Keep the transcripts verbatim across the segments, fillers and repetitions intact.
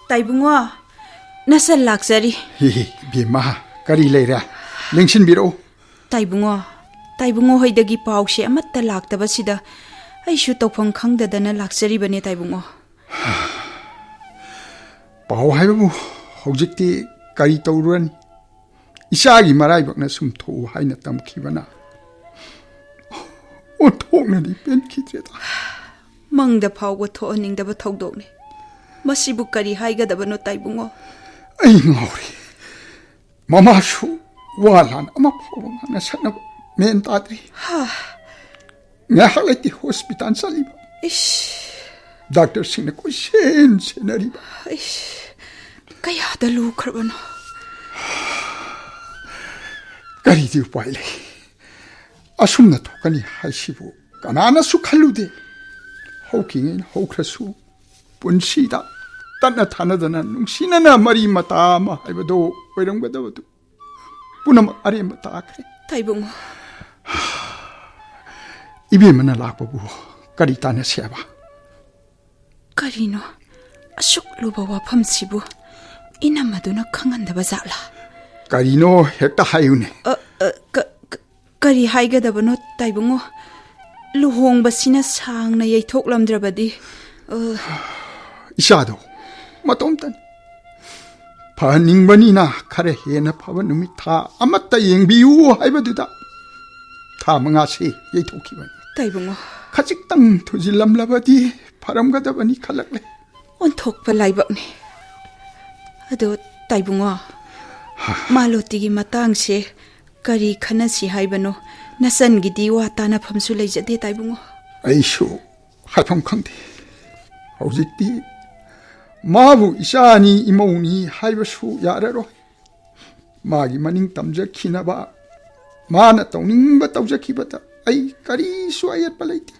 ꯇꯥꯏꯕꯨꯡꯉꯣ, ꯅꯆꯟ ꯂꯥꯛꯆꯔꯤ꯫ ꯍꯤ, ꯍꯤ, ꯏꯕꯦꯝꯃ, ꯀꯔꯤ ꯂꯩꯔꯦ? ꯂꯦꯡꯁꯤꯟꯕꯤꯔꯛꯎ꯫ ꯇꯥꯏꯕꯨꯡꯉꯣ, ꯇꯥꯏꯕꯨꯡꯉꯣ ꯍꯣꯏꯗꯒꯤ ꯄꯥꯎꯁꯦ ꯑꯃꯠꯇ ꯂꯥꯛꯇꯕꯁꯤꯗ ꯑꯩꯁꯨ ꯇꯧꯐꯝ ꯈꯪꯗꯗꯅ ꯂꯥꯛꯆꯔꯤꯕꯅꯦ, ꯇꯥꯏꯕꯨꯡꯉꯣ꯫ ꯄꯥꯎ ꯍꯥꯏꯕꯕꯨ ꯍꯧꯖꯤꯛꯇꯤ ꯀꯔꯤ ꯇꯧꯔꯨꯔꯅꯤ? ꯏꯆꯥꯒꯤ ꯃꯔꯥꯏꯕꯛꯅ ꯁꯨꯝ ꯊꯣꯛꯎ ꯍꯥꯏꯅ ꯇꯝꯈꯤꯕꯅ ꯑꯣꯟꯊꯣꯛꯅꯗꯤ ꯄꯦꯟꯈꯤꯗ꯭ꯔꯦꯗ꯫ ꯃꯪꯗ ꯐꯥꯎꯕ ꯊꯣꯛꯍꯟꯅꯤꯡꯗꯕ ꯊꯧꯗꯣꯛꯅꯤ꯫ ꯃꯁꯤꯕꯨ ꯀꯔꯤ ꯍꯥꯏꯒꯗꯕꯅꯣ, ꯇꯥꯏꯕꯨꯡꯉꯣ? ꯑꯩ ꯉꯥꯎꯔꯦ꯫ ꯃꯃꯥꯁꯨ ꯋꯥ ꯂꯥꯟ ꯑꯃ ꯐꯥꯎꯕ ꯉꯥꯡꯅ ꯁꯛꯅꯕ ꯃꯦꯟ ꯇꯥꯗ꯭ꯔꯤ꯫ ꯍꯥ꯫ ꯉꯥꯏꯍꯥꯛ ꯂꯩꯇꯦ ꯍꯣꯁꯄꯤꯇꯥꯜ ꯆꯠꯂꯤꯕ꯫ ꯏꯁ꯫ ꯗꯥꯛꯇꯔꯁꯤꯡꯅ ꯀꯣꯏꯁꯦꯟ ꯁꯦꯟꯅꯔꯤꯕ꯫ ꯏꯁ꯫ ꯀꯌꯥꯗ ꯂꯨꯈ꯭ꯔꯕꯅꯣ? ꯀꯔꯤꯗꯤ ꯎꯄꯥꯏ ꯂꯩ? ꯑꯁꯨꯝꯅ ꯊꯣꯛꯀꯅꯤ ꯍꯥꯏꯁꯤꯕꯨ ꯀꯅꯥꯅꯁꯨ ꯈꯜꯂꯨꯗꯦ꯫ ꯍꯧꯈꯤꯉꯩ ꯍꯧꯈ꯭ꯔꯁꯨ ꯄꯨꯟꯁꯤꯗ ꯇꯠꯅ ꯊꯥꯅꯗꯅ ꯅꯨꯡꯁꯤꯅꯅ ꯃꯔꯤ ꯃꯇꯥ ꯑꯃ ꯍꯥꯏꯕꯗꯣ ꯑꯣꯏꯔꯝꯒꯗꯕꯗꯨ ꯄꯨꯝꯅꯃꯛ ꯑꯔꯦꯝꯕ ꯇꯥꯈ꯭ꯔꯦ꯫ ꯇꯥꯏꯕꯨꯡꯉꯣ꯫ ꯏꯕꯦꯝꯃꯅ ꯂꯥꯛꯄꯕꯨ ꯀꯔꯤ ꯇꯥꯟꯅꯁꯤ ꯍꯥꯏꯕ? ꯀꯔꯤꯅꯣ ꯑꯁꯨꯛ ꯂꯨꯕ ꯋꯥꯐꯝꯁꯤꯕꯨ ꯏꯅꯝꯃꯗꯨꯅ ꯈꯪꯍꯟꯗꯕ ꯖꯥꯠꯂꯥ? ꯀꯔꯤꯅꯣ ꯍꯦꯛꯇ ꯍꯥꯏꯌꯨꯅꯦ꯫ ꯑ, ꯑ, ꯀ-, ꯀ-, ꯀꯔꯤ ꯍꯥꯏꯒꯗꯕꯅꯣ ꯇꯥꯏꯕꯨꯡꯉꯣ? ꯂꯨꯍꯣꯡꯕꯁꯤꯅ ꯁꯥꯡꯅ ꯌꯩꯊꯣꯛꯂꯝꯗ꯭ꯔꯕꯗꯤ, ꯑ, ꯏꯆꯥꯗꯣ ꯃꯇꯣꯝꯇꯅꯤ꯫ ꯐꯍꯟꯅꯤꯡꯕꯅꯤꯅ ꯈꯔ ꯍꯦꯟꯅ ꯐꯕ ꯅꯨꯃꯤꯠ ꯊꯥ ꯑꯃꯠꯇ ꯌꯦꯡꯕꯤꯌꯨ ꯍꯥꯏꯕꯗꯨꯗ ꯊꯥ ꯃꯉꯥꯁꯤ ꯌꯩꯊꯣꯛꯈꯤꯕꯅꯤ꯫ ꯇꯥꯏꯕꯨꯡꯉꯣ꯫ ꯈꯖꯤꯛꯇꯪ ꯊꯨꯖꯤꯜꯂꯝꯂꯕꯗꯤ ꯐꯔꯝꯒꯗꯕꯅꯤ ꯈꯜꯂꯛꯂꯦ꯫ ꯑꯣꯟꯊꯣꯛꯄ ꯂꯥꯏꯕꯛꯅꯤ꯫ ꯑꯗꯣ, ꯇꯥꯏꯕꯨꯡꯉꯣ, ꯃꯥꯂꯣꯇꯤꯒꯤ ꯃꯇꯥꯡꯁꯦ ꯀꯔꯤ ꯈꯟꯅꯁꯤ ꯍꯥꯏꯕꯅꯣ? ꯅꯆꯟꯒꯤꯗꯤ ꯋꯥ ꯇꯥꯅꯐꯝꯁꯨ ꯂꯩꯖꯗꯦ, ꯇꯥꯏꯕꯨꯡꯉꯣ꯫ ꯑꯩꯁꯨ ꯍꯥꯏꯐꯝ ꯈꯪꯗꯦ꯫ ꯍꯧꯖꯤꯛꯇꯤ ꯃꯥꯕꯨ ꯏꯆꯥꯅꯤ, ꯏꯃꯧꯅꯤ ꯍꯥꯏꯕꯁꯨ ꯌꯥꯔꯔꯣꯏ꯫ ꯃꯥꯒꯤ ꯃꯅꯤꯡ ꯇꯝꯖꯈꯤꯅꯕ, ꯃꯥꯅ ꯇꯧꯅꯤꯡꯕ ꯇꯧꯖꯈꯤꯕꯗ ꯑꯩ ꯀꯔꯤꯁꯨ ꯑꯌꯦꯠꯄ ꯂꯩꯇꯦ꯫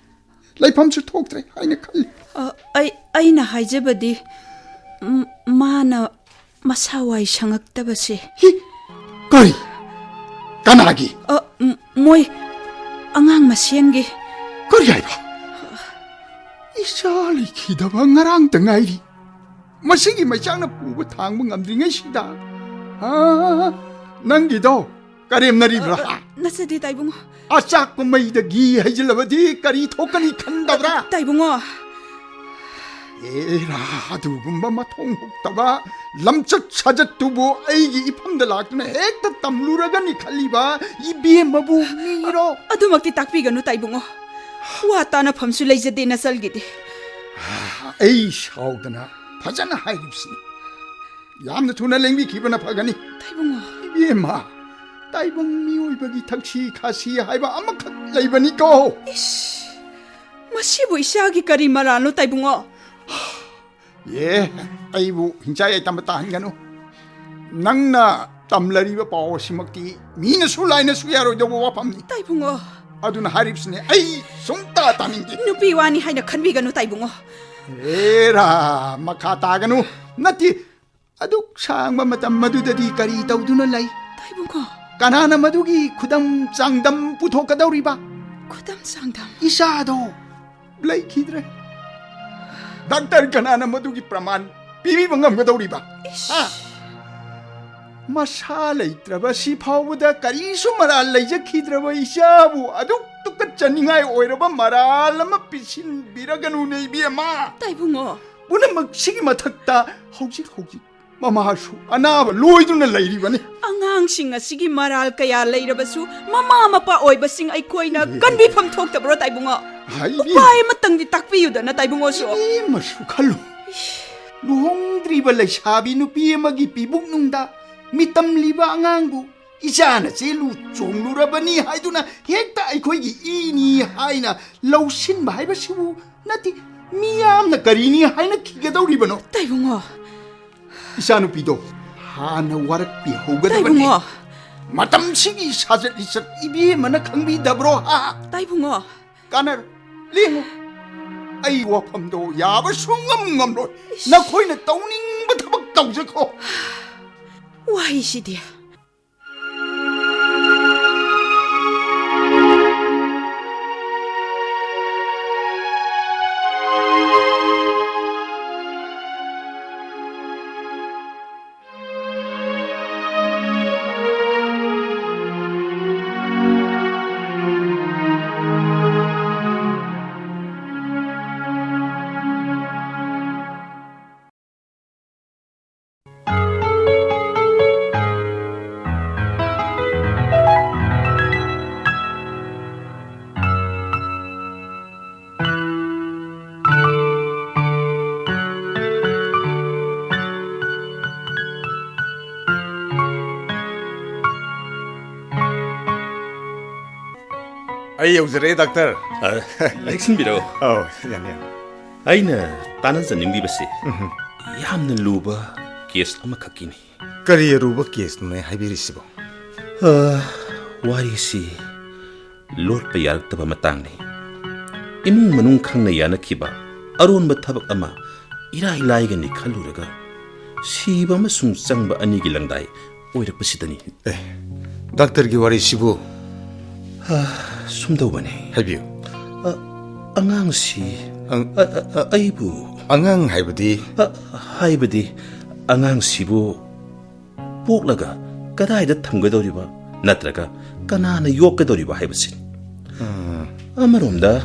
ꯂꯩꯐꯝꯁꯨ ꯊꯣꯛꯇ꯭ꯔꯦ ꯍꯥꯏꯅ ꯈꯜꯂꯤ꯫ ꯑ, ꯑꯩ, ꯑꯩꯅ ꯍꯥꯏꯖꯕꯗꯤ, ꯎꯝ, ꯃꯥꯅ ꯃꯁꯥ ꯋꯥꯏ ꯁꯪꯉꯛꯇꯕꯁꯦ꯫ ꯍꯤ! ꯀꯔꯤ? ꯀꯅꯥꯒꯤ? ꯑ, ꯎꯝ, ꯃꯣꯏ ꯑꯉꯥꯡ ꯃꯁꯦꯟꯒꯤ꯫ ꯀꯔꯤ ꯍꯥꯏꯕ? ꯏꯆꯥ ꯂꯩꯈꯤꯗꯕ ꯉꯔꯥꯡꯇ ꯉꯥꯏꯔꯤ꯫ ꯃꯁꯤꯒꯤ ꯃꯩꯆꯥꯛꯅ ꯄꯨꯕ ꯊꯥꯡꯕ ꯉꯝꯗ꯭ꯔꯤꯉꯩꯁꯤꯗ꯫ ꯑ, ꯅꯪꯒꯤꯗꯣ ꯀꯔꯦꯝꯅꯔꯤꯕ꯭ꯔꯥ? ꯑ, ꯑ, ꯅꯠꯆꯗꯦ, ꯇꯥꯏꯕꯨꯡꯉꯣ꯫ ꯑꯆꯥꯛꯄ ꯃꯩꯗꯒꯤ ꯍꯩꯖꯤꯜꯂꯕꯗꯤ ꯀꯔꯤ ꯊꯣꯛꯀꯅꯤ ꯈꯟꯗꯕ꯭ꯔꯥ? ꯇꯥꯏꯕꯨꯡꯉꯣ꯫ ꯑꯦꯔꯥ, ꯑꯗꯨꯒꯨꯝꯕ ꯃꯊꯣꯡ ꯍꯨꯛꯇꯕ, ꯂꯝꯆꯠ ꯁꯥꯖꯠꯇꯨꯕꯨ ꯑꯩꯒꯤ ꯏꯐꯝꯗ ꯂꯥꯛꯇꯨꯅ ꯍꯦꯛꯇ ꯇꯝꯂꯨꯔꯒꯅꯤ ꯈꯜꯂꯤꯕ ꯏꯕꯦꯝꯃꯕꯨ ꯃꯤꯔꯣ? ꯑꯗꯨꯃꯛꯇꯤ ꯇꯥꯛꯄꯤꯒꯅꯨ, ꯇꯥꯏꯕꯨꯡꯉꯣ꯫ ꯋꯥ ꯇꯥꯅꯐꯝꯁꯨ ꯂꯩꯖꯗꯦ ꯅꯆꯜꯒꯤꯗꯤ꯫ ꯑꯩ ꯁꯥꯎꯗꯅ ꯐꯖꯅ ꯍꯥꯏꯔꯤꯕꯁꯤꯅꯤ꯫ ꯌꯥꯝꯅ ꯊꯨꯅ ꯂꯦꯡꯕꯤꯈꯤꯕꯅ ꯐꯒꯅꯤ꯫ ꯇꯥꯏꯕꯨꯡꯉꯣ꯫ ꯏꯕꯦꯝꯃ, ꯇꯥꯏꯕꯪ ꯃꯤꯑꯣꯏꯕꯒꯤ ꯊꯛꯁꯤ ꯈꯥꯁꯤ ꯍꯥꯏꯕ ꯑꯃꯈꯛ ꯂꯩꯕꯅꯤꯀꯣ꯫ ꯏꯁ, ꯃꯁꯤꯕꯨ ꯏꯆꯥꯒꯤ ꯀꯔꯤ ꯃꯔꯥꯜꯅꯣ, ꯇꯥꯏꯕꯨꯡꯉꯣ? ꯑꯦ, ꯑꯩꯕꯨ ꯍꯤꯡꯆꯥꯏ ꯇꯝꯕ ꯇꯥꯍꯟꯒꯅꯨ꯫ ꯅꯪꯅ ꯇꯝꯂꯔꯤꯕ ꯄꯥꯎ ꯑꯁꯤꯃꯛꯇꯤ ꯃꯤꯅꯁꯨ ꯂꯥꯏꯅꯁꯨ ꯌꯥꯔꯣꯏꯗꯧꯕ ꯋꯥꯐꯝꯅꯤ꯫ ꯇꯥꯏꯕꯨꯡꯉꯣ꯫ ꯑꯗꯨꯅ ꯍꯥꯏꯔꯤꯕꯁꯤꯅꯦ, ꯑꯩ ꯁꯨꯝꯇ ꯇꯥꯅꯤꯡꯗꯦ꯫ ꯅꯨꯄꯤ ꯋꯥꯅꯤ ꯍꯥꯏꯅ ꯈꯟꯕꯤꯒꯅꯨ, ꯇꯥꯏꯕꯨꯡꯉꯣ꯫ ꯑꯦꯔꯥ, ꯃꯈꯥ ꯇꯥꯒꯅꯨ꯫ ꯅꯠꯇꯦ, ꯑꯗꯨꯛ ꯁꯥꯡꯕ ꯃꯇꯝ ꯃꯗꯨꯗꯗꯤ ꯀꯔꯤ ꯇꯧꯗꯨꯅ ꯂꯩ? ꯇꯥꯏꯕꯨꯡꯉꯣ꯫ ꯀꯅꯥꯅ ꯃꯗꯨꯒꯤ ꯈꯨꯗꯝ ꯆꯥꯡꯗꯝ ꯄꯨꯊꯣꯛꯀꯗꯧꯔꯤꯕ? ꯈꯨꯗꯝ ꯆꯥꯡꯗꯝ? ꯏꯆꯥꯗꯣ ꯂꯩꯈꯤꯗ꯭ꯔꯦ꯫ ꯗꯥꯛꯇꯔ ꯀꯅꯥꯅ ꯃꯗꯨꯒꯤ ꯄ꯭ꯔꯃꯥꯟ ꯄꯤꯕꯤꯕ ꯉꯝꯒꯗꯧꯔꯤꯕ? ꯏꯁ꯫ ꯍꯥ? ꯃꯁꯥ ꯂꯩꯇ꯭ꯔꯕ ꯁꯤ ꯐꯥꯎꯕꯗ ꯀꯔꯤꯁꯨ ꯃꯔꯥꯜ ꯂꯩꯖꯈꯤꯗ꯭ꯔꯕ ꯏꯆꯥꯕꯨ ꯑꯗꯨꯛ ꯇꯨꯀꯠꯆꯅꯤꯡꯉꯥꯏ ꯑꯣꯏꯔꯕ ꯃꯔꯥꯜ ꯑꯃ ꯄꯤꯁꯤꯟꯕꯤꯔꯒꯅꯨꯅꯦ, ꯏꯕꯦꯝꯃ꯫ ꯇꯥꯏꯕꯨꯡꯉꯣ꯫ ꯄꯨꯝꯅꯃꯛꯁꯤꯒꯤ ꯃꯊꯛꯇ ꯍꯧꯖꯤꯛ ꯍꯧꯖꯤꯛ ꯃꯃꯥꯁꯨ ꯑꯅꯥꯕ ꯂꯣꯏꯗꯨꯅ ꯂꯩꯔꯤꯕꯅꯤ꯫ ꯑꯉꯥꯡꯁꯤꯡ ꯑꯁꯤꯒꯤ ꯃꯔꯥꯜ ꯀꯌꯥ ꯂꯩꯔꯕꯁꯨ, ꯃꯃꯥ ꯃꯄꯥ ꯑꯣꯏꯕꯁꯤꯡ ꯑꯩꯈꯣꯏꯅ ꯑꯦ꯫ ꯀꯟꯕꯤꯐꯝ ꯊꯣꯛꯇꯕ꯭ꯔꯣ, ꯇꯥꯏꯕꯨꯡꯉꯣ? ꯍꯥꯏꯗꯤ ꯎꯄꯥꯏ ꯑꯃꯇꯪꯗꯤ ꯇꯥꯛꯄꯤꯌꯨꯗꯅ, ꯇꯥꯏꯕꯨꯡꯉꯣꯁꯨ꯫ ꯏꯕꯦꯝꯃꯁꯨ ꯈꯜꯂꯨ꯫ ꯏꯁ꯫ ꯂꯨꯍꯣꯡꯗ꯭ꯔꯤꯕ ꯂꯩꯁꯥꯕꯤ ꯅꯨꯄꯤ ꯑꯃꯒꯤ ꯄꯤꯕꯨꯛꯅꯨꯡꯗ ꯃꯤꯇꯝꯂꯤꯕ ꯑꯉꯥꯡꯕꯨ ꯏꯆꯥꯅ ꯆꯦꯜꯂꯨ ꯆꯣꯡꯂꯨꯔꯕꯅꯤ ꯍꯥꯏꯗꯨꯅ ꯍꯦꯛꯇ ꯑꯩꯈꯣꯏꯒꯤ ꯏꯅꯤ ꯍꯥꯏꯅ ꯂꯧꯁꯤꯟꯕ ꯍꯥꯏꯕꯁꯤꯕꯨ ꯅꯠꯇꯦ, ꯃꯤꯌꯥꯝꯅ ꯀꯔꯤꯅꯤ ꯍꯥꯏꯅꯈꯤꯒꯗꯧꯔꯤꯕꯅꯣ? ꯇꯥꯏꯕꯨꯡꯉꯣ꯫ ꯏꯆꯥꯅꯨꯄꯤꯗꯣ ꯍꯥꯟꯅ ꯋꯥꯔꯛꯄꯤꯍꯧꯒꯗꯕꯅꯤ꯫ ꯇꯥꯏꯕꯨꯡꯉꯣ꯫ ꯃꯇꯝꯁꯤꯒꯤ ꯁꯥꯖꯠ ꯂꯤꯆꯠ ꯏꯕꯦꯝꯃꯅ ꯈꯪꯕꯤꯗꯕ꯭ꯔꯣ? ꯍꯥ? ꯇꯥꯏꯕꯨꯡꯉꯣ꯫ ꯀꯥꯟꯅꯔꯣꯏ꯫ ꯂꯦꯡꯉꯨ꯫ ꯑꯩ ꯋꯥꯐꯝꯗꯣ ꯌꯥꯕ ꯁꯨꯡꯉꯝ ꯉꯝꯂꯣꯏ꯫ ꯏꯁ꯫ ꯅꯈꯣꯏꯅ ꯇꯧꯅꯤꯡꯕ ꯊꯕꯛ ꯇꯧꯖꯈꯣ꯫ ꯋꯥꯍꯩꯁꯤꯗꯤ꯫ ꯑꯩ ꯌꯧꯖꯔꯦ, ꯗꯥꯛꯇꯔ꯫ ꯑ, ꯂꯦꯡꯁꯤꯟꯕꯤꯔꯛꯑꯣ꯫ ꯑꯧ, ꯌꯥꯅꯤ, ꯌꯥꯅꯤ꯫ ꯑꯩꯅ ꯇꯥꯟꯅꯖꯅꯤꯡꯂꯤꯕꯁꯤ ꯎꯝ꯫ ꯌꯥꯝꯅ ꯂꯨꯕ ꯀꯦꯁ ꯑꯃꯈꯛꯀꯤꯅꯤ꯫ ꯀꯔꯤ ꯑꯔꯨꯕ ꯀꯦꯁꯅꯣꯅꯦ ꯍꯥꯏꯕꯤꯔꯤꯁꯤꯕꯣ? ꯑ, ꯋꯥꯔꯤꯁꯤ ꯂꯣꯠꯄ ꯌꯥꯔꯛꯇꯕ ꯃꯇꯥꯡꯅꯤ꯫ ꯏꯃꯨꯡ ꯃꯅꯨꯡ ꯈꯪꯅ ꯌꯥꯅꯈꯤꯕ ꯑꯔꯣꯟꯕ ꯊꯕꯛ ꯑꯃ ꯏꯔꯥꯏ ꯂꯥꯏꯒꯅꯤ ꯈꯜꯂꯨꯔꯒ ꯁꯤꯕ ꯑꯃꯁꯨꯡ ꯆꯪꯕ ꯑꯅꯤꯒꯤ ꯂꯪꯗꯥꯏ ꯑꯣꯏꯔꯛꯄꯁꯤꯗꯅꯤ꯫ ꯑꯦ, ꯗꯥꯛꯇꯔꯒꯤ ꯋꯥꯔꯤꯁꯤꯕꯨ? ꯑ, ꯁꯨꯝ ꯇꯧꯕꯅꯤ꯫ ꯍꯥꯏꯕꯤꯌꯨ꯫ ꯑ, ꯑꯉꯥꯡꯁꯤ, ꯑꯪ- ꯑ, ꯑ, ꯑ, ꯑꯩꯕꯨ ꯑꯉꯥꯡ ꯍꯥꯏꯕꯗꯤ? ꯑ, ꯍꯥꯏꯕꯗꯤ ꯑꯉꯥꯡꯁꯤꯕꯨ ꯄꯣꯛꯂꯒ ꯀꯗꯥꯏꯗ ꯊꯝꯒꯗꯧꯔꯤꯕ ꯅꯠꯇ꯭ꯔꯒ ꯀꯅꯥꯅ ꯌꯣꯛꯀꯗꯧꯔꯤꯕ ꯍꯥꯏꯕꯁꯤꯅꯤ꯫ ꯎꯝ꯫ ꯑꯃꯔꯣꯝꯗ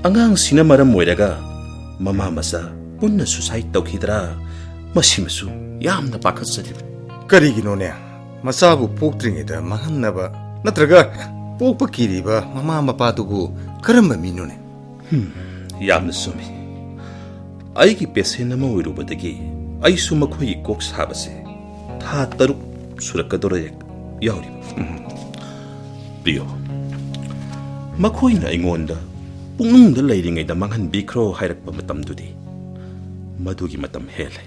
ꯑꯉꯥꯡꯁꯤꯅ ꯃꯔꯝ ꯑꯣꯏꯔꯒ ꯃꯃꯥ ꯃꯆꯥ ꯄꯨꯟꯅ ꯁꯨꯁꯥꯏꯠ ꯇꯧꯈꯤꯗ꯭ꯔꯥ, ꯃꯁꯤꯃꯁꯨ ꯌꯥꯝꯅ ꯄꯥꯈꯠꯆꯔꯤꯕꯅꯤ꯫ ꯀꯔꯤꯒꯤꯅꯣꯅꯦ? ꯃꯆꯥꯕꯨ ꯄꯣꯛꯇ꯭ꯔꯤꯉꯩꯗ ꯃꯥꯡꯍꯟꯅꯕ ꯅꯠꯇ꯭ꯔꯒ ꯄꯣꯛꯄ ꯀꯤꯔꯤꯕ ꯃꯃꯥ ꯃꯄꯥꯗꯨꯕꯨ ꯀꯔꯝꯕ ꯃꯤꯅꯣꯅꯦ? ꯍꯝ, ꯌꯥꯝꯅ ꯆꯨꯝꯃꯤ꯫ ꯑꯩꯒꯤ ꯄꯦꯁꯦꯟ ꯑꯃ ꯑꯣꯏꯔꯨꯕꯗꯒꯤ ꯑꯩꯁꯨ ꯃꯈꯣꯏꯒꯤ ꯀꯣꯛ ꯁꯥꯕꯁꯦ ꯊꯥ ꯇꯔꯨꯛ ꯁꯨꯔꯛꯀꯗꯧꯔꯦ ꯌꯥꯎꯔꯤꯕ꯫ ꯄ꯭ꯔꯤꯌꯣ, ꯃꯈꯣꯏꯅ ꯑꯩꯉꯣꯟꯗ ꯄꯨꯛꯅꯨꯡꯗ ꯂꯩꯔꯤꯉꯩꯗ ꯃꯥꯡꯍꯟꯕꯤꯈ꯭ꯔꯣ ꯍꯥꯏꯔꯛꯄ ꯃꯇꯝꯗꯨꯗꯤ ꯃꯗꯨꯒꯤ ꯃꯇꯝ ꯍꯦꯜꯂꯦ꯫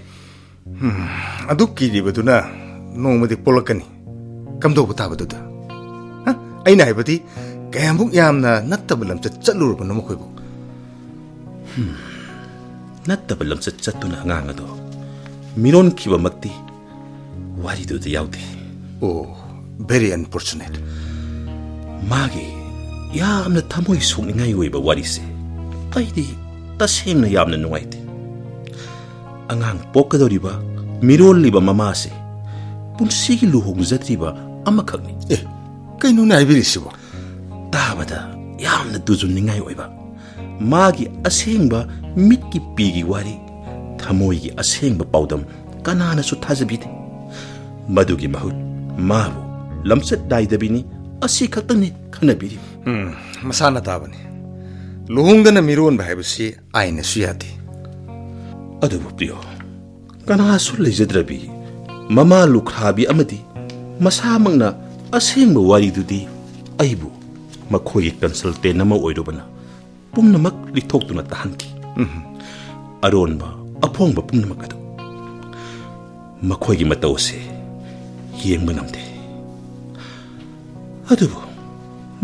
ꯑꯗꯨ ꯀꯤꯔꯤꯕꯗꯨꯅ ꯅꯣꯡꯃꯗꯤ ꯄꯣꯛꯂꯛꯀꯅꯤ꯫ ꯀꯝꯗꯧꯕ ꯇꯥꯕꯗꯨꯗ? ꯍ? ꯑꯩꯅ ꯍꯥꯏꯕꯗꯤ, ꯀꯌꯥꯃꯨꯛ ꯌꯥꯝꯅ ꯅꯠꯇꯕ ꯂꯝꯆꯠ ꯆꯠꯂꯨꯔꯕꯅꯣ ꯃꯈꯣꯏꯕꯨ? ꯅꯠꯇꯕ ꯂꯝꯆꯠ ꯆꯠꯇꯨꯅ ꯑꯉꯥꯡ ꯑꯗꯣ ꯃꯤꯔꯣꯟꯈꯤꯕꯃꯛꯇꯤ ꯋꯥꯔꯤꯗꯨꯗ ꯌꯥꯎꯗꯦ꯫ ꯑꯣ, very unfortunate꯫ ꯃꯥꯒꯤ ꯌꯥꯝꯅ ꯊꯃꯣꯏ ꯁꯣꯛꯅꯤꯡꯉꯥꯏ ꯑꯣꯏꯕ ꯋꯥꯔꯤꯁꯦ ꯑꯩꯗꯤ ꯇꯁꯦꯡꯅ ꯌꯥꯝꯅ ꯅꯨꯡꯉꯥꯏꯇꯦ꯫ ꯑꯉꯥꯡ ꯄꯣꯛꯀꯗꯧꯔꯤꯕ, ꯃꯤꯔꯣꯜꯂꯤꯕ ꯃꯃꯥꯁꯦ ꯄꯨꯟꯁꯤꯒꯤ ꯂꯨꯍꯣꯡꯖꯗ꯭ꯔꯤꯕ ꯑꯃꯈꯛꯅꯤ꯫ ꯑꯦ, ꯀꯩꯅꯣꯅꯦ ꯍꯥꯏꯕꯤꯔꯤꯁꯤꯕꯣ? ꯇꯥꯕꯗ ꯌꯥꯝꯅ ꯇꯨꯖꯨꯡꯅꯤꯡꯉꯥꯏ ꯑꯣꯏꯕ ꯃꯥꯒꯤ ꯑꯁꯦꯡꯕ ꯃꯤꯠꯀꯤ ꯄꯤꯒꯤ ꯋꯥꯔꯤ, ꯊꯃꯣꯏꯒꯤ ꯑꯁꯦꯡꯕ ꯄꯥꯎꯗꯝ ꯀꯅꯥꯅꯁꯨ ꯊꯥꯖꯕꯤꯗꯦ꯫ ꯃꯗꯨꯒꯤ ꯃꯍꯨꯠ ꯃꯥꯕꯨ ꯂꯝꯆꯠ ꯅꯥꯏꯗꯕꯤꯅꯤ, ꯑꯁꯤ ꯈꯛꯇꯪꯅꯤ ꯈꯟꯅꯕꯤꯔꯤꯕ꯫ ꯎꯝ, ꯃꯁꯥꯅ ꯇꯥꯕꯅꯤ꯫ ꯂꯨꯍꯣꯡꯗꯅ ꯃꯤꯔꯣꯟꯕ ꯍꯥꯏꯕꯁꯤ ꯑꯥꯏꯟꯅꯁꯨ ꯌꯥꯗꯦ꯫ ꯑꯗꯨꯕꯨ ꯄ꯭ꯔꯤꯌꯣ, ꯀꯅꯥꯁꯨ ꯂꯩꯖꯗ꯭ꯔꯕꯤ ꯃꯃꯥ ꯂꯨꯈ꯭ꯔꯥꯕꯤ ꯑꯃꯗꯤ ꯃꯁꯥꯃꯛꯅ ꯑꯁꯦꯡꯕ ꯋꯥꯔꯤꯗꯨꯗꯤ ꯑꯩꯕꯨ ꯃꯈꯣꯏꯒꯤ ꯀꯟꯁꯜꯇꯦꯟ ꯑꯃ ꯑꯣꯏꯔꯨꯕꯅ ꯄꯨꯝꯅꯃꯛ ꯂꯤꯊꯣꯛꯇꯨꯅ ꯇꯥꯍꯟꯈꯤ꯫ ꯑꯔꯣꯟꯕ ꯑꯐꯣꯡꯕ ꯄꯨꯝꯅꯃꯛ ꯑꯗꯨ ꯃꯈꯣꯏꯒꯤ ꯃꯇꯧ ꯑꯁꯤ ꯌꯦꯡꯕ ꯉꯝꯗꯦ꯫ ꯑꯗꯨꯕꯨ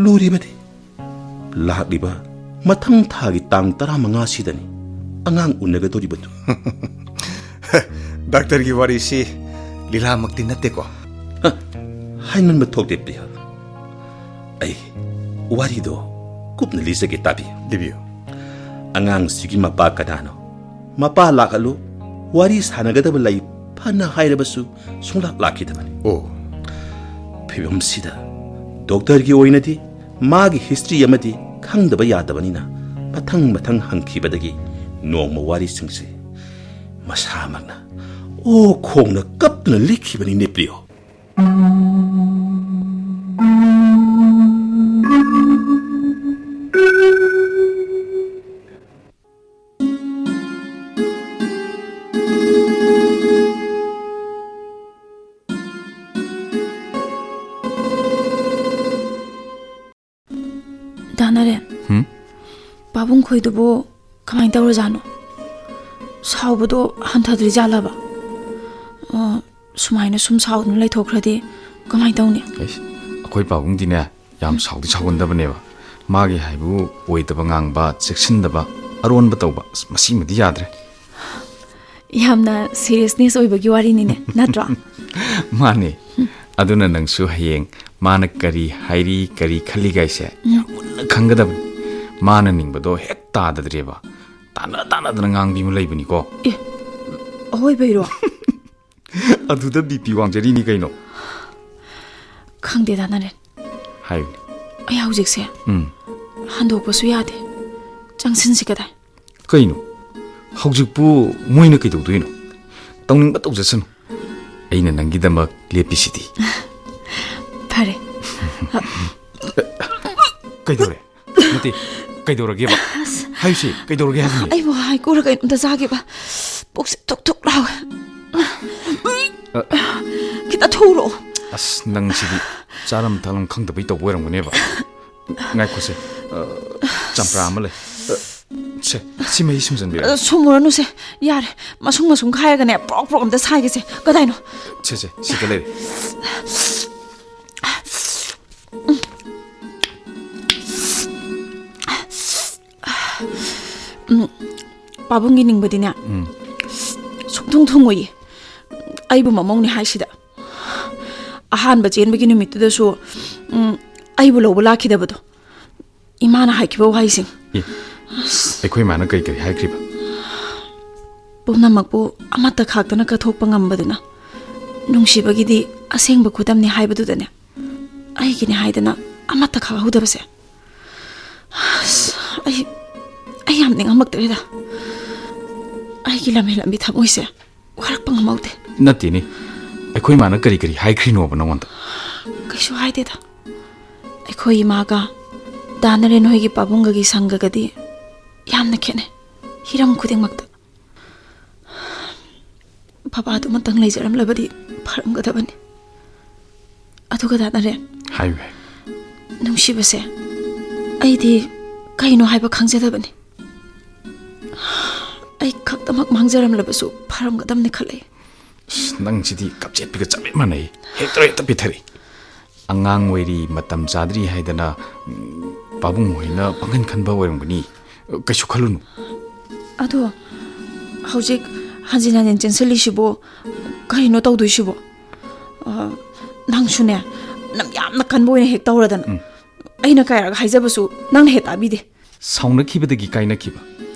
ꯂꯨꯔꯤꯕꯗꯤ ꯂꯥꯛꯂꯤꯕ ꯃꯊꯪ ꯊꯥꯒꯤ ꯇꯥꯡ ꯇꯔꯥꯃꯉꯥꯁꯤꯗꯅꯤ ꯑꯉꯥꯡ ꯎꯅꯒꯗꯧꯔꯤꯕꯗꯨ꯫ ꯗꯥꯛꯇꯔꯒꯤ ꯋꯥꯔꯤꯁꯤ ꯂꯤꯂꯥꯃꯛꯇꯤ ꯅꯠꯇꯦꯀꯣ? ꯍ, ꯍꯥꯏꯃꯟꯕ ꯊꯣꯛꯇꯦ ꯄ꯭ꯔꯤꯌꯥ꯫ ꯑꯩ ꯋꯥꯔꯤꯗꯣ ꯀꯨꯞꯅ ꯂꯤꯖꯒꯦ, ꯇꯥꯕꯤꯌꯨ꯫ ꯂꯤꯕꯤꯌꯨ꯫ ꯑꯉꯥꯡꯁꯤꯒꯤ ꯃꯄꯥ ꯀꯅꯥꯅꯣ? ꯃꯄꯥ ꯂꯥꯛꯍꯜꯂꯨ, ꯋꯥꯔꯤ ꯁꯥꯟꯅꯒꯗꯕ ꯂꯩ ꯐꯅ ꯍꯥꯏꯔꯕꯁꯨ ꯁꯨꯡꯂꯥꯛ ꯂꯥꯛꯈꯤꯗꯕꯅꯤ꯫ ꯑꯣ꯫ ꯐꯤꯕꯝꯁꯤꯗ ꯗꯣꯛꯇꯔꯒꯤ ꯑꯣꯏꯅꯗꯤ ꯃꯥꯒꯤ ꯍꯤꯁꯇ꯭ꯔꯤ ꯑꯃꯗꯤ ꯈꯪꯗꯕ ꯌꯥꯗꯕꯅꯤꯅ ꯃꯊꯪ ꯃꯊꯪ ꯍꯪꯈꯤꯕꯗꯒꯤ ꯅꯣꯡꯃ ꯋꯥꯔꯤꯁꯤꯡꯁꯦ ꯃꯁꯥꯃꯛꯅ ꯑꯣ ꯈꯣꯡꯅ ꯀꯞꯇꯨꯅ ꯂꯤꯈꯤꯕꯅꯤꯅꯦ ꯄ꯭ꯔꯤꯌꯣ꯫ ꯅꯔꯦꯟ, ꯍꯨꯝ? ꯄꯥꯕꯨꯡ ꯈꯣꯏꯗꯨꯕꯨ ꯀꯃꯥꯏꯅ ꯇꯧꯔꯖꯥꯠꯅꯣ? ꯁꯥꯎꯕꯗꯣ ꯍꯟꯊꯗ꯭ꯔꯤꯖꯥꯠꯂꯕ? ꯑ, ꯁꯨꯃꯥꯏꯅ ꯁꯨꯝ ꯁꯥꯎꯗꯨꯅ ꯂꯩꯊꯣꯛꯈ꯭ꯔꯗꯤ ꯀꯃꯥꯏꯅ ꯇꯧꯅꯤ? ꯑꯩꯁ, ꯑꯩꯈꯣꯏ ꯄꯥꯕꯨꯡꯗꯤꯅꯦ, ꯌꯥꯝ ꯁꯥꯎꯗꯤ ꯁꯥꯎꯒꯟꯗꯕꯅꯦꯕ꯫ ꯃꯥꯒꯤ ꯍꯥꯏꯕꯨ ꯑꯣꯏꯗꯕ ꯉꯥꯡꯕ, ꯆꯦꯛꯁꯤꯟꯗꯕ, ꯑꯔꯣꯟꯕ ꯇꯧꯕ, ꯑꯁ, ꯃꯁꯤꯃꯗꯤ ꯌꯥꯗ꯭ꯔꯦ꯫ ꯌꯥꯝꯅ seriousness ꯑꯣꯏꯕꯒꯤ ꯋꯥꯔꯤꯅꯤꯅꯦ, ꯅꯠꯇ꯭ꯔꯣ? ꯃꯥꯅꯦ꯫ ꯑꯗꯨꯅ ꯅꯪꯁꯨ ꯍꯌꯦꯡ ꯃꯥꯅ ꯀꯔꯤ ꯍꯥꯏꯔꯤ, ꯀꯔꯤ ꯈꯜꯂꯤꯒꯥꯏꯁꯦ ꯌꯥꯝ ꯃꯨꯟꯅ ꯈꯪꯒꯗꯕꯅꯤ꯫ ꯃꯥꯅ ꯅꯤꯡꯕꯗꯣ ꯍꯦꯛ ꯇꯥꯗꯗ꯭ꯔꯦꯕ, ꯇꯥꯟꯅ ꯇꯥꯟꯅꯗꯅ ꯉꯥꯡꯕꯤ ꯑꯃ ꯂꯩꯕꯅꯤꯀꯣ꯫ ꯑꯦ, ꯑꯋꯣꯏꯕꯩꯔꯣ? ꯑꯗꯨꯗ BP ꯋꯥꯡꯖꯔꯤꯅꯤ ꯀꯩꯅꯣ꯫ ꯈꯪꯗꯦꯗ, ꯅꯔꯦꯟ꯫ ꯍꯥꯏꯌꯨꯅꯦ꯫ ꯑꯩ ꯍꯧꯖꯤꯛꯁꯦ ꯎꯝ꯫ ꯍꯟꯗꯣꯛꯄꯁꯨ ꯌꯥꯗꯦ꯫ ꯆꯪꯁꯤꯟꯁꯤ ꯀꯗꯥꯏ? ꯀꯩꯅꯣ? ꯍꯧꯖꯤꯛꯄꯨ ꯃꯣꯏꯅ ꯀꯩꯗꯧꯗꯣꯏꯅꯣ? ꯇꯧꯅꯤꯡꯕ ꯇꯧꯖꯁꯅꯨ꯫ ꯑꯩꯅ ꯅꯪꯒꯤꯗꯃꯛ ꯂꯦꯞꯄꯤꯁꯤꯗꯤ꯫ ꯐꯔꯦ꯫ ꯀꯩꯗꯧꯔꯦ? ꯅꯠꯇꯦ, ꯀꯩꯗꯧꯔꯒꯦꯕ? ꯍꯥꯏꯌꯨꯁꯦ, ꯀꯩꯗꯧꯔꯒꯦ ꯍꯥꯏꯕꯅꯦ? ꯑꯩꯕꯨ ꯍꯩꯀꯨꯔ ꯀꯩꯅꯣꯝꯇ ꯆꯥꯒꯦꯕ꯫ ꯄꯨꯛꯁꯦ ꯊꯨꯛ ꯊꯨꯛ ꯂꯥꯎꯋꯦ꯫ ꯑ꯫ ꯈꯤꯇ ꯊꯨꯔꯣ꯫ ꯑꯁ, ꯅꯪꯁꯤꯗꯤ ꯆꯥꯔꯝ ꯊꯛꯂꯝ ꯈꯪꯗꯕꯩ ꯇꯧꯕ ꯑꯣꯏꯔꯝꯒꯅꯦꯕ꯫ ꯉꯥꯏꯈꯣꯁꯦ, ꯑ, ꯆꯝꯄ꯭ꯔꯥ ꯑꯃ ꯂꯩ꯫ ꯑ, ꯁꯦ, ꯁꯤ ꯃꯍꯤ ꯁꯨꯝꯖꯟꯕꯤꯔꯣ꯫ ꯑ, ꯁꯨꯝꯃꯨꯔꯅꯨꯁꯦ꯫ ꯌꯥꯔꯦ, ꯃꯁꯨꯡ ꯃꯁꯨꯡ ꯈꯥꯏꯔꯒꯅꯦ, ꯄ꯭ꯔꯣꯛ ꯄ꯭ꯔꯣꯛ ꯑꯝꯇ ꯁꯥꯏꯒꯦꯁꯦ꯫ ꯀꯗꯥꯏꯅꯣ? ꯁꯦ, ꯁꯦ, ꯁꯤꯗ ꯂꯩꯔꯦ꯫ ꯎꯝ, ꯄꯥꯕꯨꯡꯒꯤ ꯅꯤꯡꯕꯗꯤꯅꯦ, ꯎꯝ꯫ ꯁꯨꯛꯊꯨꯡ ꯊꯨꯡꯉꯣꯏꯌꯦ꯫ ꯑꯩꯕꯨ ꯃꯃꯧꯅꯦ ꯍꯥꯏꯁꯤꯗ꯫ ꯑꯍꯥꯟꯕ ꯆꯦꯟꯕꯒꯤ ꯅꯨꯃꯤꯠꯇꯨꯗꯁꯨ, ꯎꯝ, ꯑꯩꯕꯨ ꯂꯧꯕ ꯂꯥꯛꯈꯤꯗꯕꯗꯣ꯫ ꯏꯃꯥꯅ ꯍꯥꯏꯈꯤꯕ ꯋꯥꯍꯩꯁꯤꯡ꯫ ꯑꯦ, ꯑꯩꯈꯣꯏ ꯏꯃꯥꯅ ꯀꯔꯤ ꯀꯔꯤ ꯍꯥꯏꯈ꯭ꯔꯤꯕ? ꯄꯨꯝꯅꯃꯛꯄꯨ ꯑꯃꯠꯇ ꯈꯥꯛꯇꯅ ꯀꯠꯊꯣꯛꯄ ꯉꯝꯕꯗꯨꯅ ꯅꯨꯡꯁꯤꯕꯒꯤꯗꯤ ꯑꯁꯦꯡꯕ ꯈꯨꯗꯝꯅꯤ ꯍꯥꯏꯕꯗꯨꯗꯅꯦ, ꯑꯩꯒꯤꯅꯦ ꯍꯥꯏꯗꯅ ꯑꯃꯠꯇ ꯈꯥꯛꯍꯧꯗꯕꯁꯦ꯫ ꯑꯁ, ꯑꯩ, ꯑꯩ ꯌꯥꯝ ꯅꯤꯡꯉꯝꯃꯛꯇ꯭ꯔꯦꯗ꯫ ꯑꯩꯒꯤ ꯂꯝꯍꯦꯟꯂꯝꯕꯤ ꯊꯃꯣꯏꯁꯦ ꯋꯥꯔꯛꯄ ꯉꯝꯍꯧꯗꯦ꯫ ꯅꯠꯇꯦꯅꯦ, ꯑꯩꯈꯣꯏ ꯃꯥꯅ ꯀꯔꯤ ꯀꯔꯤ ꯍꯥꯏꯈ꯭ꯔꯤꯅꯣꯕ ꯅꯉꯣꯟꯗ? ꯀꯩꯁꯨ ꯍꯥꯏꯗꯦꯗ꯫ ꯑꯩꯈꯣꯏ ꯏꯃꯥꯒ ꯗꯥ ꯅꯔꯦꯟ ꯍꯣꯏꯒꯤ ꯄꯥꯕꯨꯡꯒꯒꯤ ꯁꯪꯒꯒꯗꯤ ꯌꯥꯝꯅ ꯈꯦꯠꯅꯩ, ꯍꯤꯔꯝ ꯈꯨꯗꯤꯡꯃꯛꯇ꯫ ꯕꯕꯥꯗꯨꯃꯇꯪ ꯂꯩꯖꯔꯝꯂꯕꯗꯤ ꯐꯔꯝꯒꯗꯕꯅꯤ꯫ ꯑꯗꯨꯒ ꯗꯥ ꯅꯔꯦꯟ, ꯍꯥꯏꯌꯨ, ꯍꯥꯏꯌꯨ꯫ ꯅꯨꯡꯁꯤꯕꯁꯦ ꯑꯩꯗꯤ ꯀꯩꯅꯣ ꯍꯥꯏꯕ ꯈꯪꯖꯗꯕꯅꯤ꯫ ꯑꯩ ꯈꯛꯇꯃꯛ ꯃꯥꯡꯖꯔꯝꯂꯕꯁꯨ ꯐꯔꯝꯒꯗꯕꯅꯤ ꯈꯜꯂꯛꯏ꯫ ꯑꯁ, ꯅꯪꯁꯤꯗꯤ ꯀꯞꯆꯦꯠꯄꯤꯒ ꯆꯞ ꯍꯦꯛ ꯃꯥꯟꯅꯩ꯫ ꯍꯦꯛꯇ ꯍꯦꯛꯇ ꯄꯤꯊꯔꯛꯏ꯫ ꯑꯉꯥꯡ ꯑꯣꯏꯔꯤ, ꯃꯇꯝ ꯆꯥꯗ꯭ꯔꯤ ꯍꯥꯏꯗꯅ, ꯎꯝ, ꯄꯥꯕꯨꯡ ꯍꯣꯏꯅ ꯄꯪꯍꯟ ꯈꯟꯕ ꯑꯣꯏꯔꯝꯒꯅꯤ꯫ ꯀꯩꯁꯨ ꯈꯜꯂꯨꯅꯨ꯫ ꯑꯗꯣ ꯍꯧꯖꯤꯛ ꯍꯟꯖꯤꯟ ꯍꯟꯖꯤꯟ ꯆꯦꯟꯁꯤꯜꯂꯤꯁꯤꯕꯨ ꯀꯔꯤꯅꯣ ꯇꯧꯗꯣꯏꯁꯤꯕꯣ? ꯑ, ꯅꯪꯁꯨꯅꯦ, ꯅꯪ ꯌꯥꯝꯅ ꯀꯟꯕ ꯑꯣꯏꯅ ꯍꯦꯛ ꯇꯧꯔꯗꯅ꯫ ꯎꯝ꯫ ꯑꯩꯅ ꯀꯌꯥꯔꯛ ꯍꯥꯏꯖꯕꯁꯨ ꯅꯪꯅ ꯍꯦꯛ ꯇꯥꯕꯤꯗꯦ꯫ ꯁꯥꯎꯅꯈꯤꯕꯗꯒꯤ ꯀꯥꯏꯅꯈꯤꯕ,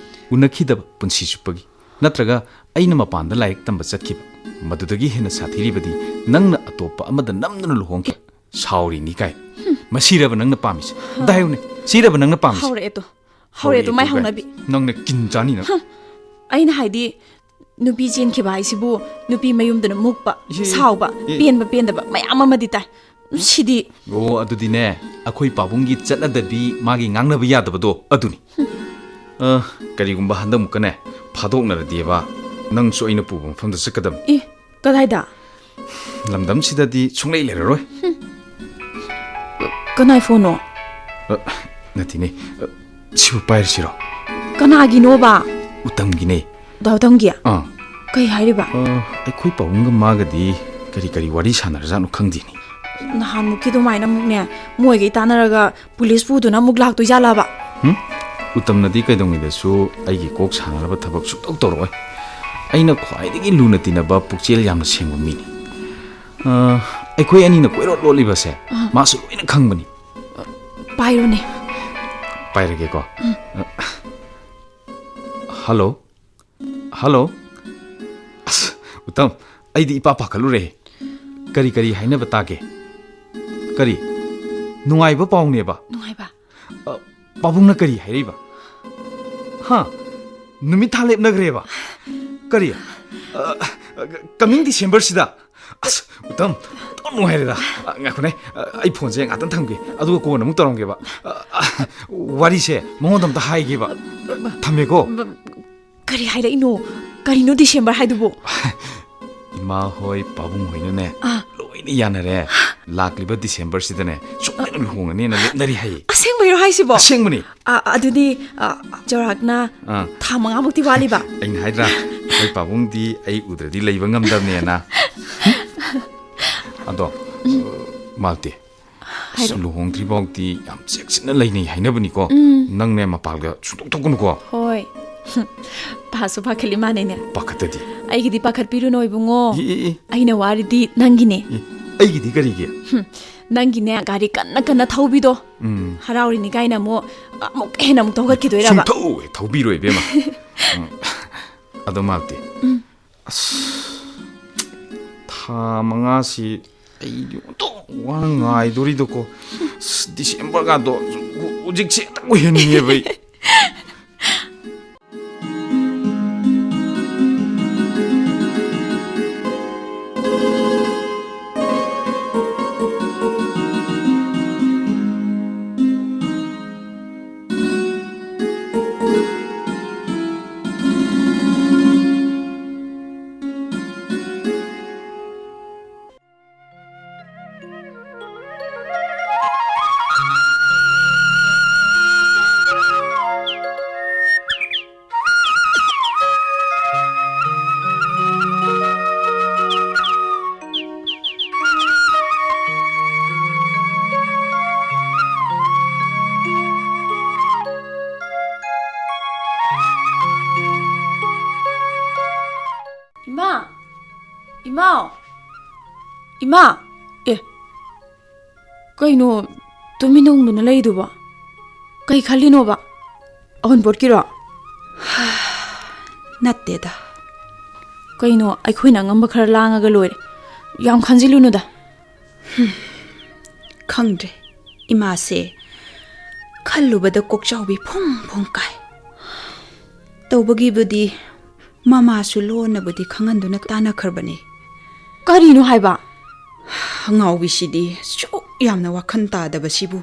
ꯎꯅꯈꯤꯗꯕ ꯄꯨꯟꯁꯤ ꯆꯨꯞꯄꯒꯤ, ꯅꯠꯇ꯭ꯔꯒ ꯑꯩꯅ ꯃꯄꯥꯟꯗ ꯂꯥꯏꯔꯤꯛ ꯇꯝꯕ ꯆꯠꯈꯤꯕ, ꯃꯗꯨꯗꯒꯤ ꯍꯦꯟꯅ ꯁꯥꯊꯤꯔꯤꯕꯗꯤ ꯅꯪꯅ ꯑꯇꯣꯞꯄ ꯑꯃꯗ ꯅꯝꯗꯨꯅ ꯂꯨꯍꯣꯡꯈꯤꯕ꯫ ꯁꯥꯎꯔꯤꯅꯤ ꯀꯥꯏ꯫ ꯃꯁꯤꯔꯕ ꯅꯪꯅ ꯄꯥꯝꯃꯤꯁꯦ? ꯑꯝꯇ ꯍꯥꯏꯌꯨꯅꯦ, ꯁꯤꯔꯕ ꯅꯪꯅ ꯄꯥꯝꯃꯤꯁꯦ? ꯍꯧꯔꯛꯑꯦ ꯇꯣ꯫ ꯍꯧꯔꯛꯑꯦ ꯇꯣ, ꯃꯥꯏ ꯍꯧꯔꯛꯑꯦ ꯇꯣ ꯀꯥꯏ꯫ ꯍꯧꯅꯕꯤ꯫ ꯅꯪꯅ ꯀꯤꯟ ꯆꯥꯅꯤ ꯅꯪ꯫ ꯍ, ꯑꯩꯅ ꯍꯥꯏꯗꯤ, ꯅꯨꯄꯤ ꯆꯦꯟꯈꯤꯕ ꯍꯥꯏꯁꯤꯕꯨ ꯅꯨꯄꯤ ꯃꯌꯨꯝꯗꯅ ꯃꯨꯛꯄ, ꯏꯍꯦ, ꯁꯥꯎꯕ, ꯑꯦ꯫ ꯄꯦꯟꯕ ꯄꯦꯟꯗꯕ ꯃꯌꯥꯝ ꯑꯃꯗꯤ ꯇꯥꯏ꯫ ꯁꯤꯗꯤ꯫ ꯑꯣ, ꯑꯗꯨꯗꯤꯅꯦ, ꯑꯩꯈꯣꯏ ꯄꯥꯕꯨꯡꯒꯤ ꯆꯠꯅꯗꯕꯤ, ꯃꯥꯒꯤ ꯉꯥꯡꯅꯕ ꯌꯥꯗꯕꯗꯣ ꯑꯗꯨꯅꯤ꯫ ꯑ, ꯀꯔꯤꯒꯨꯝꯕ ꯍꯟꯗꯛꯃꯨꯛꯀꯅꯦ ꯐꯥꯗꯣꯛꯅꯔꯗꯤꯕ, ꯅꯪꯁꯨ ꯑꯩꯅ ꯄꯨꯕ ꯃꯐꯝꯗ ꯆꯠꯀꯗꯕꯅꯤ꯫ ꯑꯦ, ꯀꯗꯥꯏꯗ? ꯂꯝꯗꯝꯁꯤꯗꯗꯤ ꯁꯨꯡꯂꯩ ꯂꯩꯔꯔꯣꯏ꯫ ꯀꯅꯥꯏ ꯐꯣꯟꯅꯣ? ꯑ, ꯅꯠꯇꯦꯅꯦ꯫ ꯑ, ꯁꯤꯕꯨ ꯄꯥꯏꯔꯁꯤꯔꯣ? ꯀꯅꯥꯒꯤꯅꯣꯕ? ꯎꯇꯝꯒꯤꯅꯦ꯫ ꯗꯥ ꯎꯇꯝꯒꯤ? ꯑꯥ꯫ ꯀꯩ ꯍꯥꯏꯔꯤꯕ? ꯑ, ꯑꯩꯈꯣꯏ ꯄꯥꯕꯨꯡꯒ ꯃꯥꯒꯗꯤ ꯀꯔꯤ ꯀꯔꯤ ꯋꯥꯔꯤ ꯁꯥꯟꯅꯔꯖꯥꯠꯅꯣ ꯈꯪꯗꯦꯅꯦ꯫ ꯅꯍꯥꯟꯃꯨꯛꯀꯤ ꯑꯗꯨꯃꯥꯏꯅ ꯑꯃꯨꯛꯅꯦ, ꯃꯣꯏꯒꯩ ꯇꯥꯟꯅꯔꯒ ꯄꯨꯂꯤꯁ ꯄꯨꯗꯨꯅ ꯑꯃꯨꯛ ꯂꯥꯛꯇꯣꯏꯖꯥꯠꯂꯕ? ꯍꯨꯝ? ꯎꯇꯝꯅꯗꯤ ꯀꯩꯗꯧꯉꯩꯗꯁꯨ ꯑꯩꯒꯤ ꯀꯣꯛ ꯁꯥꯟꯅꯅꯕ ꯊꯕꯛ ꯁꯨꯡꯇꯧ ꯇꯧꯔꯛꯑꯣꯏ꯫ ꯑꯩꯅ ꯈ꯭ꯋꯥꯏꯗꯒꯤ ꯂꯨꯅ ꯇꯤꯟꯅꯕ ꯄꯨꯛꯆꯦꯜ ꯌꯥꯝꯅ ꯁꯦꯡꯕ ꯃꯤꯅꯤ꯫ ꯑ, ꯑꯩꯈꯣꯏ ꯑꯅꯤꯅ ꯀꯣꯏꯔꯣꯠ ꯂꯣꯠꯂꯤꯕꯁꯦ ꯑꯥ꯫ ꯃꯥꯁꯨ ꯂꯣꯏꯅ ꯈꯪꯕꯅꯤ꯫ ꯄꯥꯏꯔꯨꯅꯦ꯫ ꯄꯥꯏꯔꯒꯦꯀꯣ꯫ ꯎꯝ꯫ ꯑ, ꯍꯜꯂꯣ? ꯍꯜꯂꯣ? ꯑꯁ, ꯎꯇꯝ, ꯑꯩꯗꯤ ꯏꯄꯥ ꯄꯥꯈꯠꯂꯨꯔꯦ꯫ ꯀꯔꯤ ꯀꯔꯤ ꯍꯥꯏꯅꯕ ꯇꯥꯒꯦ? ꯀꯔꯤ? ꯅꯨꯡꯉꯥꯏꯕ ꯄꯥꯎꯅꯦꯕ? ꯅꯨꯡꯉꯥꯏꯕ? ꯑ, ꯄꯥꯕꯨꯡꯅ ꯀꯔꯤ ꯍꯥꯏꯔꯛꯏꯕ? ꯍꯥ? ꯅꯨꯃꯤꯠ ꯊꯥ ꯂꯦꯞꯅꯈ꯭ꯔꯦꯕ? ꯀꯔꯤ? ꯑ, ꯑ, coming Decemberꯁꯤꯗ? ꯑꯁ, ꯎꯇꯝ, ꯑꯣꯟꯊꯣꯛ ꯅꯨꯡꯉꯥꯏꯔꯦꯗ꯫ ꯑ, ꯉꯥꯏꯈꯣꯅꯦ, ꯑ, ꯑꯩ ꯐꯣꯟꯁꯦ ꯉꯥꯛꯇꯪ ꯊꯝꯒꯦ, ꯑꯗꯨꯒ ꯀꯣꯟꯅ ꯑꯃꯨꯛ ꯇꯧꯔꯝꯒꯦꯕ꯫ ꯑ, ꯑ, ꯋꯥꯔꯤꯁꯦ ꯃꯉꯣꯟꯗ ꯑꯝꯇ ꯍꯥꯏꯒꯦꯕ꯫ ꯊꯝꯃꯦꯀꯣ꯫ ꯕ-, ꯀꯔꯤ ꯍꯥꯏꯔꯛꯏꯅꯣ? ꯀꯔꯤꯅꯣ December ꯍꯥꯏꯗꯨꯕꯨ? ꯏꯃꯥ ꯍꯣꯏ, ꯄꯥꯕꯨꯡ ꯍꯣꯏꯅꯅꯦ, ꯑꯥ꯫ ꯂꯣꯏꯅ ꯌꯥꯅꯔꯦ꯫ ꯂꯥꯛꯂꯤꯕ Decemberꯁꯤꯗꯅꯦ, ꯁꯣꯏꯗꯅ ꯂꯨꯍꯣꯡꯉꯅꯤꯅ ꯂꯦꯞꯅꯔꯤ ꯍꯥꯏꯌꯦ꯫ ꯑꯁꯦꯡ- ꯑꯁꯦꯡꯕꯩꯔꯣ ꯍꯥꯏꯁꯤꯕꯣ? ꯑꯁꯦꯡꯕꯅꯤ꯫ ꯑ, ꯑꯗꯨꯗꯤ, ꯑ, ꯆꯥꯎꯔꯥꯛꯅ ꯑꯥ꯫ ꯊꯥ ꯃꯉꯥꯃꯨꯛꯇꯤ ꯋꯥꯠꯂꯤꯕ? ꯑꯩꯅ ꯍꯥꯏꯗ꯭ꯔꯥ, ꯑꯩꯈꯣꯏ ꯄꯥꯕꯨꯡꯗꯤ ꯑꯩ ꯎꯗ꯭ꯔꯗꯤ ꯂꯩꯕ ꯉꯝꯗꯕꯅꯦꯅ꯫ ꯑꯗꯣ, ꯃꯥꯜꯇꯤ, ꯑꯁ, ꯍꯥꯏꯔꯛꯑꯣ꯫ ꯂꯨꯍꯣꯡꯗ꯭ꯔꯤ ꯐꯥꯎꯗꯤ ꯌꯥꯝ ꯆꯦꯛꯁꯤꯟꯅ ꯂꯩꯅꯩ ꯍꯥꯏꯅꯕꯅꯤꯀꯣ꯫ ꯎꯝ꯫ ꯅꯪꯅꯦ ꯃꯄꯥꯜꯒ ꯁꯨꯡꯊꯣꯛ ꯊꯣꯛꯀꯅꯨꯀꯣ꯫ ꯍꯣꯏ꯫ ꯄꯥꯁꯨ ꯄꯥꯈꯠꯂꯤ ꯃꯥꯅꯦꯅꯦ꯫ ꯄꯥꯈꯠꯇꯗꯤ꯫ ꯑꯩꯒꯤꯗꯤ ꯄꯥꯈꯠꯄꯤꯔꯨꯅꯣ ꯏꯕꯨꯡꯉꯣ꯫ E, E, E. ꯑꯩꯅ ꯋꯥꯔꯤꯗꯤ ꯅꯪꯒꯤꯅꯦ꯫ ꯏ, ꯑꯩꯒꯤꯗꯤ ꯀꯔꯤꯒꯤ? ꯍꯨꯝ, ꯅꯪꯒꯤꯅꯦ ꯒꯥꯔꯤ ꯀꯟꯅ ꯀꯟꯅ ꯊꯧꯕꯤꯗꯣ꯫ ꯎꯝ꯫ ꯍꯔꯥꯎꯔꯤꯅꯤ ꯀꯥꯏꯅ ꯑꯃꯨꯛ, ꯑꯃꯨꯛ ꯍꯦꯟꯅ ꯑꯃꯨꯛ ꯊꯧꯒꯠꯈꯤꯗꯣꯏꯔꯕ? ꯁꯨꯡꯊꯧ ꯍꯦꯛ ꯊꯧꯕꯤꯔꯣꯏ, ꯏꯕꯦꯝꯃ꯫ ꯎꯝ꯫ ꯑꯗꯣ ꯃꯥꯜꯇꯤ꯫ ꯎꯝ꯫ ꯑꯁ, ꯊꯥ ꯃꯉꯥꯁꯤ ꯑꯩꯗꯤ ꯑꯣꯟꯊꯣꯛ ꯋꯥꯅ ꯉꯥꯏꯗꯣꯔꯤꯗꯀꯣ꯫ ꯑꯁ, ꯗꯤꯁꯦꯝꯕꯔꯒꯗꯣ ꯍꯧꯖꯤꯛꯁꯦ ꯍꯦꯛꯇ ꯑꯣꯏꯍꯟꯅꯤꯡꯉꯦꯕ ꯑꯩ꯫ ꯏꯃꯥ! ꯏꯃꯥꯎ! ꯏꯃꯥ! ꯑꯦ, ꯀꯩꯅꯣ ꯇꯨꯃꯤꯟꯅ ꯎꯪꯗꯨꯅ ꯂꯩꯗꯨꯕꯣ? ꯀꯩ ꯈꯜꯂꯤꯅꯣꯕ? ꯑꯋꯨꯟꯄꯣꯠꯀꯤꯔꯣ? ꯅꯠꯇꯦꯗ꯫ ꯀꯩꯅꯣ, ꯑꯩꯈꯣꯏꯅ ꯑꯉꯝꯕ ꯈꯔ ꯂꯥꯡꯉꯒ ꯂꯣꯏꯔꯦ꯫ ꯌꯥꯝ ꯈꯟꯖꯤꯜꯂꯨꯅꯨꯗ꯫ ꯍꯨꯝ, ꯈꯪꯗ꯭ꯔꯦ꯫ ꯏꯃꯥꯁꯦ ꯈꯜꯂꯨꯕꯗ ꯀꯣꯛꯆꯥꯎꯕꯤ ꯐꯨꯡ ꯐꯨꯡ ꯀꯥꯏ꯫ ꯇꯧꯕꯒꯤꯕꯨꯗꯤ ꯃꯃꯥꯁꯨ ꯂꯣꯟꯅꯕꯨꯗꯤ ꯈꯪꯍꯟꯗꯨꯅ ꯇꯥꯟꯅꯈ꯭ꯔꯕꯅꯤ꯫ ꯀꯔꯤꯅꯣ ꯍꯥꯏꯕ? ꯑꯉꯥꯎꯕꯤꯁꯤꯗꯤ ꯁꯨꯛ ꯌꯥꯝꯅ ꯋꯥꯈꯜ ꯇꯥꯗꯕꯁꯤꯕꯨ꯫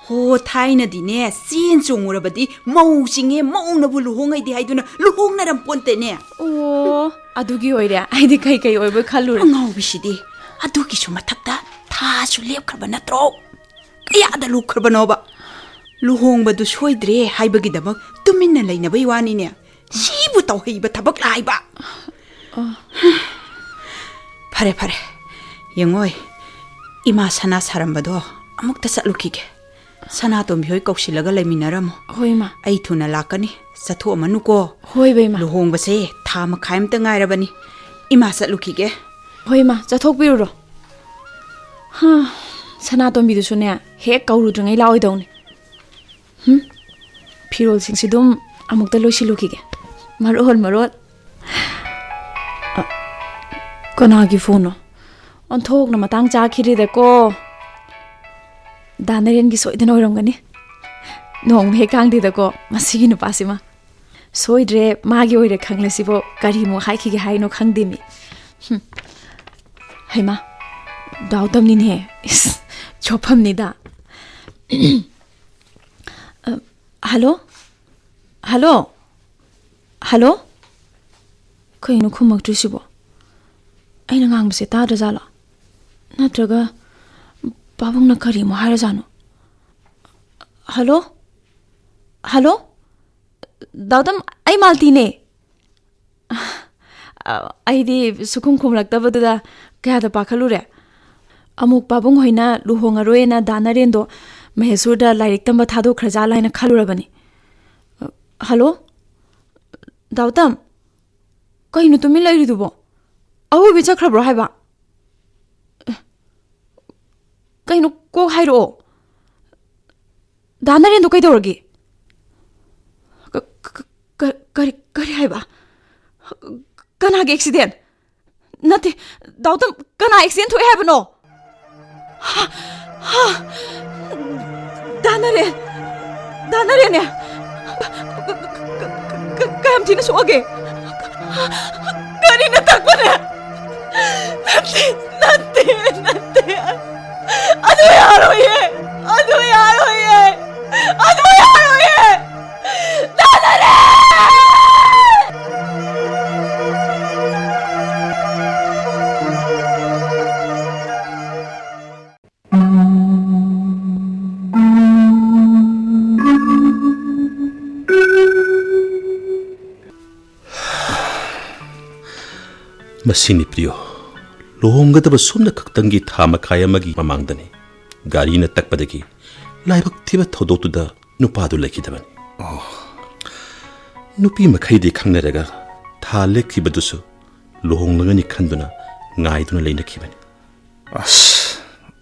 ꯍꯣ, ꯊꯥꯏꯅꯗꯤꯅꯦ, ꯆꯦꯟ ꯆꯣꯡꯉꯨꯔꯕꯗꯤ ꯃꯧ ꯆꯤꯡꯉꯦ, ꯃꯧꯅꯕꯨ ꯂꯨꯍꯣꯡꯉꯩꯗꯤ ꯍꯥꯏꯗꯨꯅ ꯂꯨꯍꯣꯡꯅꯔꯝ ꯄꯣꯟꯇꯦꯅꯦ꯫ ꯑꯣ, ꯑꯗꯨꯒꯤ ꯑꯣꯏꯔꯦ꯫ ꯑꯩꯗꯤ ꯀꯩ ꯀꯩ ꯑꯣꯏꯕ ꯈꯜꯂꯨꯔꯦ꯫ ꯑꯉꯥꯎꯕꯤꯁꯤꯗꯤ꯫ ꯑꯗꯨꯒꯤꯁꯨ ꯃꯊꯛꯇ ꯊꯥꯁꯨ ꯂꯦꯞꯈ꯭ꯔꯕ ꯅꯠꯇ꯭ꯔꯣ? ꯀꯌꯥꯗ ꯂꯨꯞꯈ꯭ꯔꯕꯅꯣꯕ? ꯂꯨꯍꯣꯡꯕꯗꯨ ꯁꯣꯏꯗ꯭ꯔꯦ ꯍꯥꯏꯕꯒꯤꯗꯃꯛ ꯇꯨꯃꯤꯟꯅ ꯂꯩꯅꯕꯩ ꯋꯥꯅꯤꯅꯦ꯫ ꯁꯤꯕꯨ ꯇꯧꯍꯩꯕ ꯊꯕꯛ ꯂꯥꯏꯕ꯫ ꯐꯔꯦ, ꯐꯔꯦ꯫ ꯌꯦꯡꯉꯣꯏ, ꯏꯃꯥ ꯁꯅꯥ ꯁꯥꯔꯝꯕꯗꯣ ꯑꯃꯨꯛꯇ ꯆꯠꯂꯨꯈꯤꯒꯦ꯫ ꯁꯅꯥꯇꯣꯝꯕꯤ ꯍꯣꯏ ꯀꯧꯁꯤꯜꯂꯒ ꯂꯩꯃꯤꯟꯅꯔꯝꯃꯣ꯫ ꯍꯣꯏ, ꯏꯃꯥ꯫ ꯑꯩ ꯊꯨꯅ ꯂꯥꯛꯀꯅꯤ꯫ ꯆꯠꯊꯣꯛꯑꯝꯃꯅꯨꯀꯣ꯫ ꯍꯣꯏ, ꯏꯕꯦꯝꯃ꯫ ꯂꯨꯍꯣꯡꯕꯁꯦ ꯊꯥ ꯃꯈꯥꯏ ꯑꯝꯇ ꯉꯥꯏꯔꯕꯅꯤ꯫ ꯏꯃꯥ ꯆꯠꯂꯨꯈꯤꯒꯦ꯫ ꯍꯣꯏ, ꯏꯃꯥ, ꯆꯠꯊꯣꯛꯄꯤꯔꯨꯔꯣ꯫ ꯍꯥ, ꯁꯅꯥꯇꯣꯝꯕꯤꯗꯨꯁꯨꯅꯦ, ꯍꯦꯛ ꯀꯧꯔꯨꯗ꯭ꯔꯤꯉꯩ ꯂꯥꯛꯑꯣꯏꯗꯧꯅꯤ꯫ ꯍꯨꯝ, ꯐꯤꯔꯣꯜꯁꯤꯡꯁꯤ ꯑꯗꯨꯝ ꯑꯃꯨꯛꯇ ꯂꯣꯏꯁꯤꯜꯂꯨꯈꯤꯒꯦ꯫ ꯃꯔꯣꯜ, ꯃꯔꯣꯜ꯫ ꯑ, ꯀꯅꯥꯒꯤ ꯐꯣꯟꯅꯣ? ꯑꯣꯟꯊꯣꯛꯅ ꯃꯇꯥꯡ ꯆꯥꯈꯤꯔꯦꯗꯀꯣ꯫ ꯗꯥ ꯅꯔꯦꯟꯒꯤ ꯁꯣꯏꯗꯅ ꯑꯣꯏꯔꯝꯒꯅꯤ꯫ ꯅꯣꯡꯃ ꯍꯦꯛ ꯀꯥꯡꯗꯦꯗꯀꯣ ꯃꯁꯤꯒꯤ ꯅꯨꯄꯥꯁꯤꯃ꯫ ꯁꯣꯏꯗ꯭ꯔꯦ, ꯃꯥꯒꯤ ꯑꯣꯏꯔꯦ ꯈꯪꯂꯁꯤꯕꯣ, ꯀꯔꯤꯃꯨꯛ ꯍꯥꯏꯈꯤꯒꯦ ꯍꯥꯏꯅꯣ ꯈꯪꯗꯦꯃꯤ꯫ ꯍꯨꯝ꯫ ꯍꯩꯃꯥ, ꯗꯥꯎ ꯇꯝꯅꯤꯅꯦꯍꯦ꯫ ꯏꯁ, ꯆꯣꯞꯐꯝꯅꯤꯗ꯫ ꯑ, ꯍꯜꯂꯣ? ꯍꯜꯂꯣ? ꯍꯜꯂꯣ? ꯀꯩꯅꯣ ꯈꯨꯝꯃꯛꯇ꯭ꯔꯤꯁꯤꯕꯣ? ꯑꯩꯅ ꯉꯥꯡꯕꯁꯦ ꯇꯥꯗ꯭ꯔꯖꯥꯠꯂꯣ? ꯅꯠꯇ꯭ꯔꯒ ꯄꯥꯕꯨꯡꯅ ꯀꯔꯤ ꯑꯃꯨꯛ ꯍꯥꯏꯔꯖꯥꯠꯅꯣ? ꯍꯜꯂꯣ? ꯍꯜꯂꯣ? ꯗꯥꯎꯇꯝ, ꯑꯩ ꯃꯥꯜꯇꯤꯅꯦ꯫ ꯑ, ꯑꯩꯗꯤ ꯁꯨꯈꯨꯝ ꯈꯨꯝꯂꯛꯇꯕꯗꯨꯗ ꯀꯌꯥꯗ ꯄꯥꯈꯠꯂꯨꯔꯦ꯫ ꯑꯃꯨꯛ ꯄꯥꯕꯨꯡ ꯍꯣꯏꯅ ꯂꯨꯍꯣꯡꯉꯔꯣꯏꯅ ꯗꯥ ꯅꯔꯦꯟꯗꯣ ꯃꯍꯦꯁꯨꯔꯗ ꯂꯥꯏꯔꯤꯛ ꯇꯝꯕ ꯊꯥꯗꯣꯛꯈ꯭ꯔꯖꯥꯠꯂ ꯍꯥꯏꯅ ꯈꯜꯂꯨꯔꯕꯅꯤ꯫ ꯑ, ꯍꯜꯂꯣ? ꯗꯥꯎꯇꯝ, ꯀꯩꯅꯣ ꯇꯨꯃꯤꯟ ꯂꯩꯔꯤꯗꯨꯕꯣ? ꯑꯋꯣꯏꯕꯤ ꯆꯠꯈ꯭ꯔꯕ꯭ꯔꯣ ꯍꯥꯏꯕ? ꯑꯦ, ꯀꯩꯅꯣ ꯀꯣꯛ ꯍꯥꯏꯔꯛꯑꯣ꯫ ꯗꯥ ꯅꯔꯦꯟꯗꯣ ꯀꯩꯗꯧꯔꯒꯦ? ꯀ-, ꯀ-, ꯀ-, ꯀꯔꯤ, ꯀꯔꯤ ꯍꯥꯏꯕ? ꯀꯅꯥꯒꯤ ꯑꯦꯛꯁꯤꯗꯦꯟ? ꯅꯠꯇꯦ, ꯗꯥꯎꯇꯝ, ꯀꯅꯥ ꯑꯦꯛꯁꯤꯗꯦꯟ ꯊꯣꯛꯑꯦ ꯍꯥꯏꯕꯅꯣ? ꯍꯥ? ꯍꯥ? ꯗꯥ ꯅꯔꯦꯟ? ꯗꯥ ꯅꯔꯦꯟꯅꯦ? ꯀ-, ꯀ-, ꯀ-, ꯀ-, ꯀ-, ꯀꯌꯥꯝ ꯊꯤꯅ ꯁꯣꯛꯑꯒꯦ? ꯒꯥꯔꯤꯅ ꯇꯛꯄꯅꯦ? ꯅꯠꯇꯦ, ꯅꯠꯇꯦ, ꯅꯠꯇꯦ꯫ ꯑꯗꯨ ꯌꯥꯔꯣꯏꯌꯦ! ꯑꯗꯨ ꯌꯥꯔꯣꯏꯌꯦ! ꯑꯗꯨ ꯌꯥꯔꯣꯏꯌꯦ! ꯗꯥ ꯅꯔꯦꯟ! ꯃꯁꯤꯅꯤ ꯄ꯭ꯔꯤꯌꯣ, ꯂꯨꯍꯣꯡꯒꯗꯕ ꯁꯣꯝꯅ ꯈꯛꯇꯪꯒꯤ ꯊꯥ ꯃꯈꯥꯏ ꯑꯃꯒꯤ ꯃꯃꯥꯡꯗꯅꯤ ꯒꯥꯔꯤꯅ ꯇꯛꯄꯗꯒꯤ ꯂꯥꯏꯕꯛ ꯊꯤꯕ ꯊꯧꯗꯣꯛꯇꯨꯗ ꯅꯨꯄꯥꯗꯨ ꯂꯩꯈꯤꯗꯕꯅꯤ꯫ ꯑꯣ꯫ ꯅꯨꯄꯤ ꯃꯈꯩꯗꯤ ꯈꯪꯅꯔꯒ ꯊꯥ ꯂꯦꯛꯈꯤꯕꯗꯨꯁꯨ ꯂꯨꯍꯣꯡꯂꯒꯅꯤ ꯈꯟꯗꯨꯅ ꯉꯥꯏꯗꯨꯅ ꯂꯩꯅꯈꯤꯕꯅꯤ꯫ ꯑꯁ,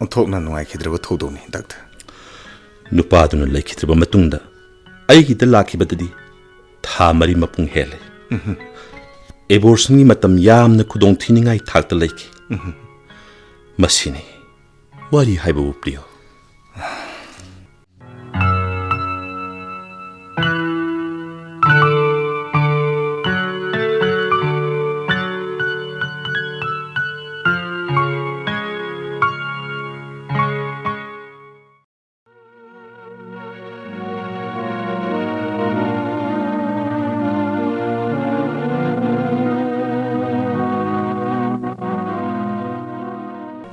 ꯑꯣꯟꯊꯣꯛꯅ ꯅꯨꯡꯉꯥꯏꯈꯤꯗ꯭ꯔꯕ ꯊꯧꯗꯣꯛꯅꯤ, ꯗꯥꯛꯇꯔ꯫ ꯅꯨꯄꯥꯗꯨꯅ ꯂꯩꯈꯤꯗ꯭ꯔꯕ ꯃꯇꯨꯡꯗ ꯑꯩꯒꯤꯗ ꯂꯥꯛꯈꯤꯕꯗꯗꯤ ꯊꯥ ꯃꯔꯤ ꯃꯄꯨꯡ ꯍꯦꯜꯂꯦ꯫ ꯎꯝꯍꯨꯝ꯫ ꯑꯦꯕꯣꯔꯁꯟꯒꯤ ꯃꯇꯝ ꯌꯥꯝꯅ ꯈꯨꯗꯣꯡꯊꯤꯅꯤꯡꯉꯥꯏ ꯊꯥꯛꯇ ꯂꯩꯈꯤ꯫ ꯎꯝꯍꯨꯝ꯫ ꯃꯁꯤꯅꯤ ꯋꯥꯔꯤ ꯍꯥꯏꯕꯕꯨ, ꯄ꯭ꯔꯤꯌꯣ꯫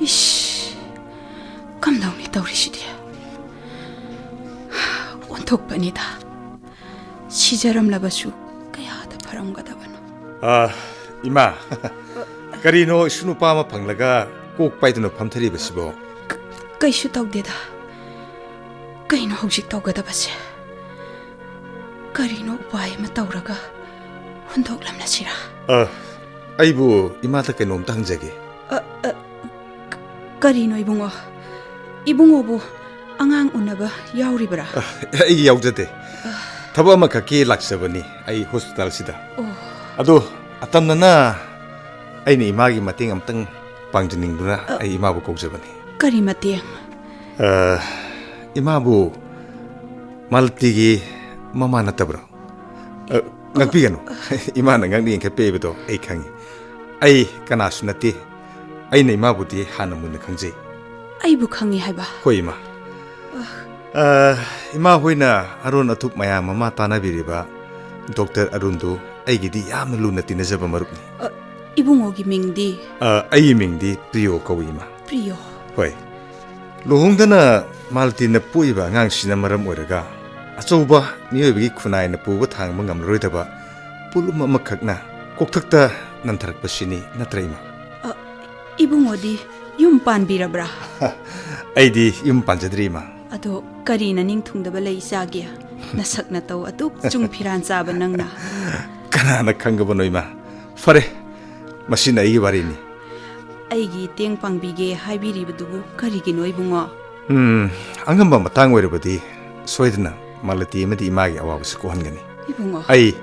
ꯏꯁ, ꯀꯝꯗꯧꯅꯤ ꯇꯧꯔꯤꯁꯤꯗꯤ? ꯑꯣꯟꯊꯣꯛꯄꯅꯤꯗ꯫ ꯁꯤꯖꯔꯝꯂꯕꯁꯨ ꯀꯌꯥꯗ ꯐꯔꯝꯒꯗꯕꯅꯣ꯫ ꯑꯥ, ꯏꯃꯥ, ꯀꯔꯤꯅꯣ ꯏꯁꯨ ꯅꯨꯄꯥ ꯑꯃ ꯐꯪꯂꯒ ꯀꯣꯛ ꯄꯥꯏꯗꯨꯅ ꯐꯝꯊꯔꯤꯕꯁꯤꯕꯣ? ꯀ-, ꯀꯩꯁꯨ ꯇꯧꯗꯦꯗ꯫ ꯀꯩꯅꯣ ꯍꯧꯖꯤꯛ ꯇꯧꯒꯗꯕꯁꯦ? ꯀꯔꯤꯅꯣ ꯎꯄꯥꯏ ꯑꯃ ꯇꯧꯔꯒ ꯍꯨꯟꯗꯣꯛꯂꯝꯂꯁꯤꯔꯥ? ꯑ, ꯑꯩꯕꯨ ꯏꯃꯥꯗ ꯀꯩꯅꯣꯝꯇ ꯍꯪꯖꯒꯦ꯫ ꯑ, ꯑ, ꯀ-, ꯀꯔꯤꯅꯣ ꯏꯕꯨꯡꯉꯣ? ꯏꯕꯨꯡꯉꯣꯕꯨ ꯑꯉꯥꯡ ꯎꯅꯕ ꯌꯥꯎꯔꯤꯕꯔꯥ? ꯑ, ꯑꯩ ꯌꯥꯎꯖꯗꯦ꯫ ꯊꯕꯛ ꯑꯃꯈꯛꯀꯤ ꯂꯥꯛꯆꯕꯅꯤ ꯑꯩ ꯍꯣꯁꯄꯤꯇꯥꯜꯁꯤꯗ꯫ ꯑꯣ꯫ ꯑꯗꯣ ꯑꯇꯝꯅꯅ ꯑꯩꯅ ꯏꯃꯥꯒꯤ ꯃꯇꯦꯡ ꯑꯃꯇꯪ ꯄꯥꯡꯖꯅꯤꯡꯗꯨꯅ ꯑ, ꯑꯩ ꯏꯃꯥꯕꯨ ꯀꯧꯖꯕꯅꯤ꯫ ꯀꯔꯤ ꯃꯇꯦꯡ? ꯑ, ꯏꯃꯥꯕꯨ ꯃꯥꯂꯇꯤꯒꯤ ꯃꯃꯥ ꯅꯠꯇꯕ꯭ꯔꯣ? ꯑ, ꯉꯥꯛꯄꯤꯒꯅꯨ꯫ ꯏꯃꯥꯅ ꯉꯥꯡꯅ ꯌꯦꯡꯈꯠꯄꯤꯕꯗꯣ ꯑꯩ ꯈꯪꯉꯤ꯫ ꯑꯩ ꯀꯅꯥꯁꯨ ꯅꯠꯇꯦ꯫ ꯑꯩꯅ ꯏꯃꯥꯕꯨꯗꯤ ꯍꯥꯟꯅ ꯃꯨꯟꯅ ꯈꯪꯖꯩ꯫ ꯑꯩꯕꯨ ꯈꯪꯉꯤ ꯍꯥꯏꯕ? ꯍꯣꯏ, ꯏꯃꯥ꯫ ꯑ, ꯏꯃꯥ ꯍꯣꯏꯅ ꯑꯔꯣꯟ ꯑꯊꯨꯞ ꯃꯌꯥꯝ ꯑꯃ ꯇꯥꯟꯅꯕꯤꯔꯤꯕ ꯗꯣꯛꯇꯔ ꯑꯔꯨꯟꯗꯨ ꯑꯩꯒꯤꯗꯤ ꯌꯥꯝꯅ ꯂꯨꯅ ꯇꯤꯟꯅꯖꯕ ꯃꯔꯨꯞꯅꯤ꯫ ꯑ, ꯏꯕꯨꯡꯉꯣꯒꯤ ꯃꯤꯡꯗꯤ? ꯑ, ꯑꯩꯒꯤ ꯃꯤꯡꯗꯤ ꯄ꯭ꯔꯤꯌꯣ ꯀꯧꯏ, ꯏꯃꯥ꯫ ꯄ꯭ꯔꯤꯌꯣ꯫ ꯍꯣꯏ꯫ ꯂꯨꯍꯣꯡꯗꯅ ꯃꯥꯂꯇꯤꯅ ꯄꯣꯛꯏꯕ ꯑꯉꯥꯡꯁꯤꯅ ꯃꯔꯝ ꯑꯣꯏꯔꯒ ꯑꯆꯧꯕ ꯃꯤꯑꯣꯏꯕꯒꯤ ꯈꯨꯟꯅꯥꯏꯅ ꯄꯨꯕ ꯊꯥꯡꯕ ꯉꯝꯂꯔꯣꯏꯗꯕ ꯄꯣꯠꯂꯨꯝ ꯑꯃꯈꯛꯅ ꯀꯣꯛꯊꯛꯇ ꯅꯟꯊꯔꯛꯄꯁꯤꯅꯤ, ꯅꯠꯇ꯭ꯔꯥ, ꯏꯃꯥ? ꯑ, ꯏꯕꯨꯡꯉꯣꯗꯤ ꯌꯨꯝ ꯄꯥꯟꯕꯤꯔꯕ꯭ꯔꯥ? ꯑꯩꯗꯤ ꯌꯨꯝ ꯄꯥꯟꯖꯗ꯭ꯔꯤ, ꯏꯃꯥ꯫ ꯑꯗꯣ ꯀꯔꯤꯅ ꯅꯤꯡ ꯊꯨꯡꯗꯕ ꯂꯩ ꯏꯆꯥꯒꯤ? ꯅꯁꯛ ꯅꯇꯧ ꯑꯗꯨꯛ ꯆꯨꯡ ꯐꯤꯔꯥꯟ ꯆꯥꯕ ꯅꯪꯅ꯫ ꯀꯅꯥꯅ ꯈꯪꯒꯕꯅꯣ, ꯏꯃꯥ? ꯐꯔꯦ, ꯃꯁꯤꯅ ꯑꯩꯒꯤ ꯋꯥꯔꯤꯅꯤ꯫ ꯑꯩꯒꯤ ꯏꯇꯦꯡ ꯄꯥꯡꯕꯤꯒꯦ ꯍꯥꯏꯕꯤꯔꯤꯕꯗꯨꯕꯨ ꯀꯔꯤꯒꯤꯅꯣ, ꯏꯕꯨꯡꯉꯣ? ꯎꯝ, ꯑꯉꯝꯕ ꯃꯇꯥꯡ ꯑꯣꯏꯔꯕꯗꯤ ꯁꯣꯏꯗꯅ ꯃꯥꯂꯇꯤ ꯑꯃꯗꯤ ꯏꯃꯥꯒꯤ ꯑꯋꯥꯕꯁꯤ ꯀꯣꯛꯍꯟꯒꯅꯤ꯫ ꯏꯕꯨꯡꯉꯣ꯫ ꯑꯩ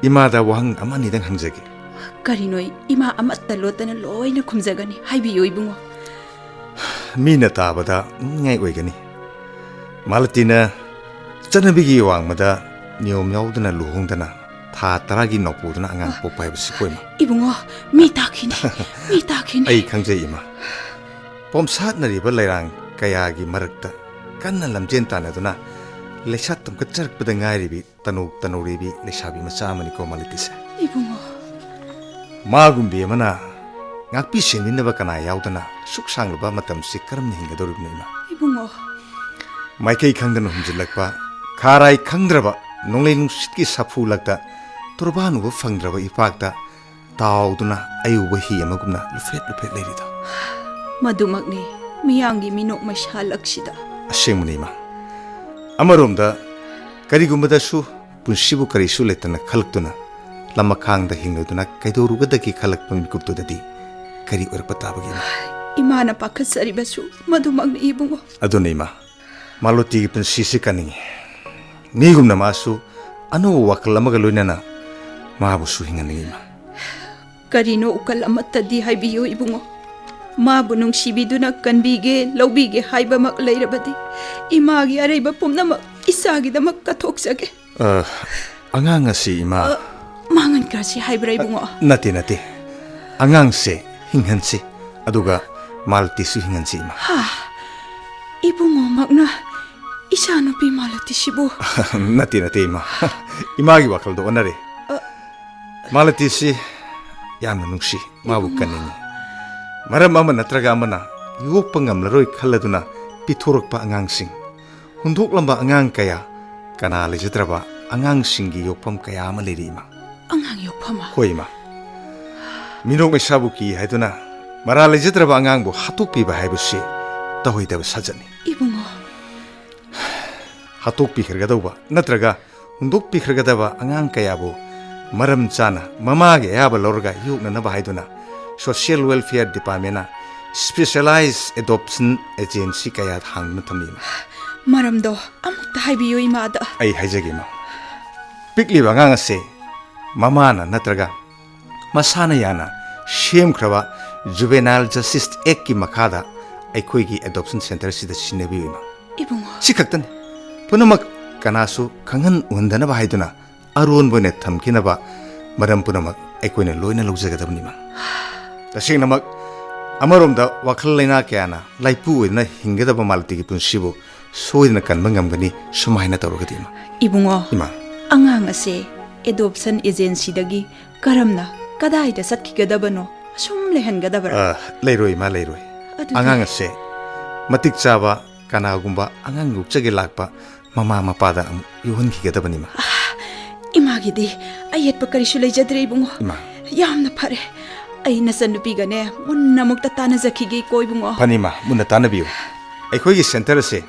ꯏꯃꯥꯗ ꯋꯥꯍꯪ ꯑꯃ ꯑꯅꯤꯗꯪ ꯍꯪꯖꯒꯦ꯫ ꯀꯔꯤꯅꯣ? ꯏꯃꯥ ꯑꯃꯠꯇ ꯂꯣꯠꯇꯅ ꯂꯣꯏꯅ ꯈꯨꯝꯖꯒꯅꯤ꯫ ꯍꯥꯏꯕꯤꯌꯨ, ꯏꯕꯨꯡꯉꯣ꯫ ꯃꯤꯅ ꯇꯥꯕꯗ ꯅꯣꯛꯅꯤꯡꯉꯥꯏ ꯑꯣꯏꯒꯅꯤ꯫ ꯃꯥꯂꯇꯤꯅ ꯆꯠꯅꯕꯤꯒꯤ ꯋꯥꯡꯃꯗ ꯅꯤꯌꯣꯝ ꯌꯥꯎꯗꯅ ꯂꯨꯍꯣꯡꯗꯅ ꯊꯥ ꯇꯔꯥꯒꯤ ꯅꯧꯄꯨꯗꯨꯅ ꯑꯉꯥꯡ ꯄꯣꯛꯄ ꯍꯥꯏꯕꯁꯤ ꯀꯣꯏꯃ꯫ ꯏꯕꯨꯡꯉꯣ, ꯃꯤ ꯇꯥꯈꯤꯅꯤ, ꯃꯤ ꯇꯥꯈꯤꯅꯤ꯫ ꯑꯩ ꯈꯪꯖꯩ, ꯏꯃꯥ꯫ ꯄꯣꯝꯁꯥꯠꯅꯔꯤꯕ ꯂꯩꯔꯥꯡ ꯀꯌꯥꯒꯤ ꯃꯔꯛꯇ ꯀꯟꯅ ꯂꯝꯖꯦꯟ ꯇꯥꯟꯅꯗꯨꯅ ꯂꯩꯁꯥ ꯇꯝꯈꯠꯆꯔꯛꯄꯗ ꯉꯥꯏꯔꯤꯕꯤ ꯇꯅꯧ ꯇꯅꯧꯔꯤꯕꯤ ꯂꯩꯁꯥꯕꯤ ꯃꯆꯥ ꯑꯃꯅꯤꯀꯣ ꯃꯥꯂꯇꯤꯁꯦ꯫ ꯏꯕꯨꯡꯉꯣ꯫ ꯃꯥꯒꯨꯝꯕꯤ ꯑꯃꯅ ꯉꯥꯛꯄꯤ ꯁꯦꯟꯕꯤꯅꯕ ꯀꯅꯥ ꯌꯥꯎꯗꯅ ꯁꯨꯛ ꯁꯥꯡꯂꯕ ꯃꯇꯝꯁꯤ ꯀꯔꯝꯅ ꯍꯤꯡꯒꯗꯧꯔꯤꯕꯅꯣ, ꯏꯃꯥ? ꯏꯕꯨꯡꯉꯣ꯫ ꯃꯥꯏꯀꯩ ꯈꯪꯗꯅ ꯍꯨꯝꯖꯤꯜꯂꯛꯄ, ꯈꯥꯔꯥꯏ ꯈꯪꯗ꯭ꯔꯕ ꯅꯣꯡꯂꯩ ꯅꯨꯡꯁꯤꯠꯀꯤ ꯁꯥꯐꯨ ꯂꯛꯇ ꯇꯣꯔꯕꯥꯟ ꯎꯕ ꯐꯪꯗ꯭ꯔꯕ ꯏꯄꯥꯛꯇ ꯇꯥꯎꯗꯨꯅ ꯑꯌꯨꯕ ꯍꯤ ꯑꯃꯒꯨꯝꯅ ꯂꯨꯐꯦꯠ ꯂꯨꯐꯦꯠ ꯂꯩꯔꯤꯗꯣ꯫ ꯃꯗꯨꯃꯛꯅꯤ ꯃꯤꯌꯥꯝꯒꯤ ꯃꯤꯅꯣꯛ ꯃꯩꯁꯥ ꯂꯛꯁꯤꯗ꯫ ꯑꯁꯦꯡꯕꯅꯤ, ꯏꯃꯥ꯫ ꯑꯃꯔꯣꯝꯗ ꯀꯔꯤꯒꯨꯝꯕꯗꯁꯨ ꯄꯨꯟꯁꯤꯕꯨ ꯀꯔꯤꯁꯨ ꯂꯩꯇꯅ ꯈꯜꯂꯛꯇꯨꯅ ꯂꯝꯃꯈꯥꯡꯗ ꯍꯤꯡꯂꯗꯨꯅ ꯀꯩꯗꯧꯔꯨꯒꯗꯒꯦ ꯈꯜꯂꯛꯄ ꯃꯤꯀꯨꯞꯇꯨꯗꯗꯤ ꯀꯔꯤ ꯑꯣꯏꯔꯛꯄ ꯇꯥꯕꯒꯦ, ꯏꯃꯥ? ꯏꯃꯥꯅ ꯄꯥꯈꯠꯆꯔꯤꯕꯁꯨ ꯃꯗꯨꯃꯛꯅꯤ, ꯏꯕꯨꯡꯉꯣ꯫ ꯑꯗꯨꯅꯤ, ꯏꯃꯥ꯫ ꯃꯥꯂꯣꯇꯤꯒꯤ ꯄꯨꯟꯁꯤꯁꯤ ꯀꯟꯅꯤꯡꯉꯤ꯫ ꯃꯤꯒꯨꯝꯅ ꯃꯥꯁꯨ ꯑꯅꯧꯕ ꯋꯥꯈꯜ ꯑꯃꯒ ꯂꯣꯏꯅꯅ ꯃꯥꯕꯨꯁꯨ ꯍꯤꯡꯍꯟꯅꯤꯡꯉꯤ, ꯏꯃꯥ꯫ ꯀꯔꯤꯅꯣ ꯎꯀꯜ ꯑꯃꯠꯇꯗꯤ ꯍꯥꯏꯕꯤꯌꯨ, ꯏꯕꯨꯡꯉꯣ꯫ ꯃꯥꯕꯨ ꯅꯨꯡꯁꯤꯕꯤꯗꯨꯅ ꯀꯟꯕꯤꯒꯦ, ꯂꯧꯕꯤꯒꯦ ꯍꯥꯏꯕꯃꯛ ꯂꯩꯔꯕꯗꯤ ꯏꯃꯥꯒꯤ ꯑꯔꯩꯕ ꯄꯨꯝꯅꯃꯛ ꯏꯆꯥꯒꯤꯗꯃꯛ ꯀꯠꯊꯣꯛꯆꯒꯦ꯫ ꯑ, ꯑꯉꯥꯡ ꯑꯁꯤ, ꯏꯃꯥ꯫ ꯑ, ꯃꯥꯡꯍꯟꯈ꯭ꯔꯁꯤ ꯍꯥꯏꯕ꯭ꯔꯥ, ꯏꯕꯨꯡꯉꯣ? ꯅꯠꯇꯦ, ꯅꯠꯇꯦ꯫ ꯑꯉꯥꯡꯁꯦ ꯍꯤꯡꯍꯟꯁꯤ, ꯑꯗꯨꯒ ꯃꯥꯂꯇꯤꯁꯨ ꯍꯤꯡꯍꯟꯁꯤ, ꯏꯃꯥ꯫ ꯍꯥ? ꯏꯕꯨꯡꯉꯣꯃꯛꯅ ꯏꯆꯥꯅꯨꯄꯤ ꯃꯥꯂꯇꯤꯁꯤꯕꯨ? ꯅꯠꯇꯦ, ꯅꯠꯇꯦ, ꯏꯃꯥ꯫ ꯏꯃꯥꯒꯤ ꯋꯥꯈꯜꯗꯣ ꯑꯣꯟꯅꯔꯦ꯫ ꯑ, ꯃꯥꯂꯇꯤꯁꯤ ꯌꯥꯝꯅ ꯅꯨꯡꯁꯤ, ꯃꯥꯕꯨ ꯏꯕꯨꯡꯉꯣ꯫ ꯀꯟꯅꯤꯡꯉꯤ꯫ ꯃꯔꯝ ꯑꯃ ꯅꯠꯇ꯭ꯔꯒ ꯑꯃꯅ ꯌꯣꯛꯄ ꯉꯝꯂꯔꯣꯏ ꯈꯜꯂꯗꯨꯅ ꯄꯤꯊꯣꯔꯛꯄ ꯑꯉꯥꯡꯁꯤꯡ, ꯍꯨꯟꯗꯣꯛꯂꯝꯕ ꯑꯉꯥꯡ ꯀꯌꯥ, ꯀꯅꯥ ꯂꯩꯖꯗ꯭ꯔꯕ ꯑꯉꯥꯡꯁꯤꯡꯒꯤ ꯌꯣꯛꯐꯝ ꯀꯌꯥ ꯑꯃ ꯂꯩꯔꯤ, ꯏꯃꯥ꯫ ꯑꯉꯥꯡ ꯌꯣꯛꯐꯝ? ꯍꯣꯏ, ꯏꯃꯥ꯫ ꯃꯤꯅꯣꯛ ꯃꯩꯁꯥꯕꯨ ꯀꯤ ꯍꯥꯏꯗꯨꯅ ꯃꯔꯥꯜ ꯂꯩꯖꯗ꯭ꯔꯕ ꯑꯉꯥꯡꯕꯨ ꯍꯥꯠꯇꯣꯛꯄꯤꯕ ꯍꯥꯏꯕꯁꯤ ꯇꯧꯍꯩꯗꯕ ꯁꯥꯖꯠꯅꯤ꯫ ꯏꯕꯨꯡꯉꯣ꯫ ꯍꯥꯠꯇꯣꯛꯄꯤꯈ꯭ꯔꯒꯗꯧꯕ ꯅꯠꯇ꯭ꯔꯒ ꯍꯨꯟꯗꯣꯛꯄꯤꯈ꯭ꯔꯒꯗꯕ ꯑꯉꯥꯡ ꯀꯌꯥꯕꯨ ꯃꯔꯝ ꯆꯥꯅ ꯃꯃꯥꯒꯤ ꯑꯌꯥꯕ ꯂꯧꯔꯒ ꯌꯣꯛꯅꯅꯕ ꯍꯥꯏꯗꯨꯅ Social Welfare Departmentꯅ Specialized Adoption Agency ꯀꯌꯥ ꯍꯥꯡꯗꯨꯅ ꯊꯝꯂꯤ, ꯏꯃꯥ꯫ ꯃꯔꯝꯗꯣ ꯑꯃꯨꯛꯇ ꯍꯥꯏꯕꯤꯌꯨ ꯏꯃꯥꯗ꯫ ꯑꯩ ꯍꯥꯏꯖꯒꯦ, ꯏꯃꯥ꯫ ꯄꯤꯛꯂꯤꯕ ꯑꯉꯥꯡ ꯑꯁꯦ ꯃꯃꯥꯅ ꯅꯠꯇ꯭ꯔꯒ ꯃꯁꯥꯅ ꯌꯥꯅ ꯁꯦꯝꯈ꯭ꯔꯕ Juvenile Justice Actꯀꯤ ꯃꯈꯥꯗ ꯑꯩꯈꯣꯏꯒꯤ adoption centreꯁꯤꯗ ꯁꯤꯟꯅꯕꯤꯌꯨ, ꯏꯃꯥ꯫ ꯏꯕꯨꯡꯉꯣ꯫ ꯁꯤ ꯈꯛꯇꯅꯤ꯫ ꯄꯨꯝꯅꯃꯛ ꯀꯅꯥꯁꯨ ꯈꯪꯍꯟ ꯎꯍꯟꯗꯅꯕ ꯍꯥꯏꯗꯨꯅ ꯑꯔꯣꯟꯕ ꯑꯣꯏꯅ ꯊꯝꯈꯤꯅꯕ ꯃꯔꯝ ꯄꯨꯝꯅꯃꯛ ꯑꯩꯈꯣꯏꯅ ꯂꯣꯏꯅ ꯂꯧꯖꯒꯗꯕꯅꯤ, ꯏꯃꯥ꯫ ꯇꯁꯦꯡꯅꯃꯛ, ꯑꯃꯔꯣꯝꯗ ꯋꯥꯈꯜ ꯂꯩꯅꯥ ꯀꯌꯥꯅ ꯂꯥꯏꯄꯨ ꯑꯣꯏꯗꯨꯅ ꯍꯤꯡꯒꯗꯕ ꯃꯥꯂꯇꯤꯒꯤ ꯄꯨꯟꯁꯤꯕꯨ ꯁꯣꯏꯗꯅ ꯀꯟꯕ ꯉꯝꯒꯅꯤ, ꯁꯨꯃꯥꯏꯅ ꯇꯧꯔꯒꯗꯤ, ꯏꯃꯥ꯫ ꯏꯕꯨꯡꯉꯣ, ꯏꯃꯥ꯫ ꯑꯉꯥꯡ ꯑꯁꯦ adoption agencyꯗꯒꯤ ꯀꯔꯝꯅ, ꯀꯗꯥꯏꯗ ꯆꯠꯈꯤꯒꯗꯕꯅꯣ? ꯑꯁꯨꯝ ꯂꯩꯍꯟꯒꯗꯕꯔꯥ? ꯑ, ꯂꯩꯔꯣꯏ, ꯏꯃꯥ, ꯂꯩꯔꯣꯏ꯫ ꯑꯗꯨꯗꯤ ꯑꯉꯥꯡ ꯑꯁꯦ ꯃꯇꯤꯛ ꯆꯥꯕ ꯀꯅꯥꯒꯨꯝꯕ ꯑꯉꯥꯡ ꯌꯣꯛꯆꯒꯦ ꯂꯥꯛꯄ ꯃꯃꯥ ꯃꯄꯥꯗ ꯑꯃꯨꯛ ꯌꯣꯛꯍꯟꯈꯤꯒꯗꯕꯅꯤ, ꯏꯃꯥ꯫ ꯏꯃꯥꯒꯤꯗꯤ ꯑꯌꯦꯠꯄ ꯀꯔꯤꯁꯨ ꯂꯩꯖꯗ꯭ꯔꯦ, ꯏꯕꯨꯡꯉꯣ꯫ ꯏꯃꯥ꯫ ꯌꯥꯝꯅ ꯐꯔꯦ꯫ ꯑꯩ ꯅꯆꯟꯅꯨꯄꯤꯒꯅꯦ ꯃꯨꯟꯅ ꯑꯃꯨꯛꯇ ꯇꯥꯟꯅꯖꯈꯤꯒꯦꯀꯣ, ꯏꯕꯨꯡꯉꯣ꯫ ꯐꯅꯤ, ꯏꯃꯥ, ꯃꯨꯟꯅ ꯇꯥꯟꯅꯕꯤꯌꯨ꯫ ꯑꯩꯈꯣꯏꯒꯤ centre ꯑꯁꯦ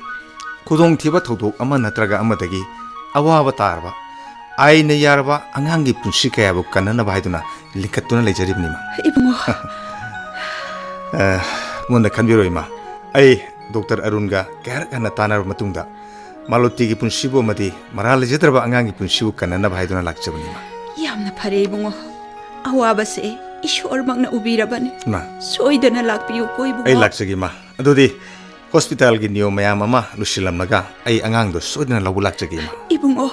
ꯈꯨꯗꯣꯡꯊꯤꯕ ꯊꯧꯗꯣꯛ ꯑꯃ ꯅꯠꯇ꯭ꯔꯒ ꯑꯃꯗꯒꯤ ꯑꯋꯥꯕ ꯇꯥꯔꯕ, ꯑꯥꯏꯟꯅ ꯌꯥꯔꯕ ꯑꯉꯥꯡꯒꯤ ꯄꯨꯟꯁꯤ ꯀꯌꯥꯕꯨ ꯀꯟꯅꯅꯕ ꯍꯥꯏꯗꯨꯅ ꯂꯤꯡꯈꯠꯇꯨꯅ ꯂꯩꯖꯔꯤꯕꯅꯤ, ꯏꯃꯥ꯫ ꯏꯕꯨꯡꯉꯣ꯫ ꯑ, ꯃꯨꯟꯅ ꯈꯟꯕꯤꯔꯣ, ꯏꯃꯥ꯫ ꯑꯩ ꯗꯣꯛꯇꯔ ꯑꯔꯨꯟꯒ ꯀꯌꯥꯔꯛ ꯍꯟꯅ ꯇꯥꯟꯅꯔꯕ ꯃꯇꯨꯡꯗ ꯃꯥꯂꯣꯇꯤꯒꯤ ꯄꯨꯟꯁꯤꯕꯨ ꯑꯃꯗꯤ ꯃꯔꯥꯜ ꯂꯩꯖꯗ꯭ꯔꯕ ꯑꯉꯥꯡꯒꯤ ꯄꯨꯟꯁꯤꯕꯨ ꯀꯟꯅꯅꯕ ꯍꯥꯏꯗꯨꯅ ꯂꯥꯛꯆꯕꯅꯤ, ꯏꯃꯥ꯫ ꯌꯥꯝꯅ ꯐꯔꯦ, ꯏꯕꯨꯡꯉꯣ꯫ ꯑꯋꯥꯕꯁꯦ ꯏꯁꯣꯔꯃꯛꯅ ꯎꯕꯤꯔꯕꯅꯤ꯫ ꯏꯃꯥ꯫ ꯁꯣꯏꯗꯅ ꯂꯥꯛꯄꯤꯌꯨꯀꯣ, ꯏꯕꯨꯡꯉꯣ꯫ ꯑꯩ ꯂꯥꯛꯆꯒꯦ, ꯏꯃꯥ꯫ ꯑꯗꯨꯗꯤ hospitalꯒꯤ ꯅꯤꯌꯣꯝ ꯃꯌꯥꯝ ꯑꯃ ꯂꯣꯏꯁꯤꯜꯂꯝꯂꯒ ꯑꯩ ꯑꯉꯥꯡꯗꯣ ꯁꯣꯏꯗꯅ ꯂꯧꯕ ꯂꯥꯛꯆꯒꯦ, ꯏꯃꯥ꯫ ꯏꯕꯨꯡꯉꯣ꯫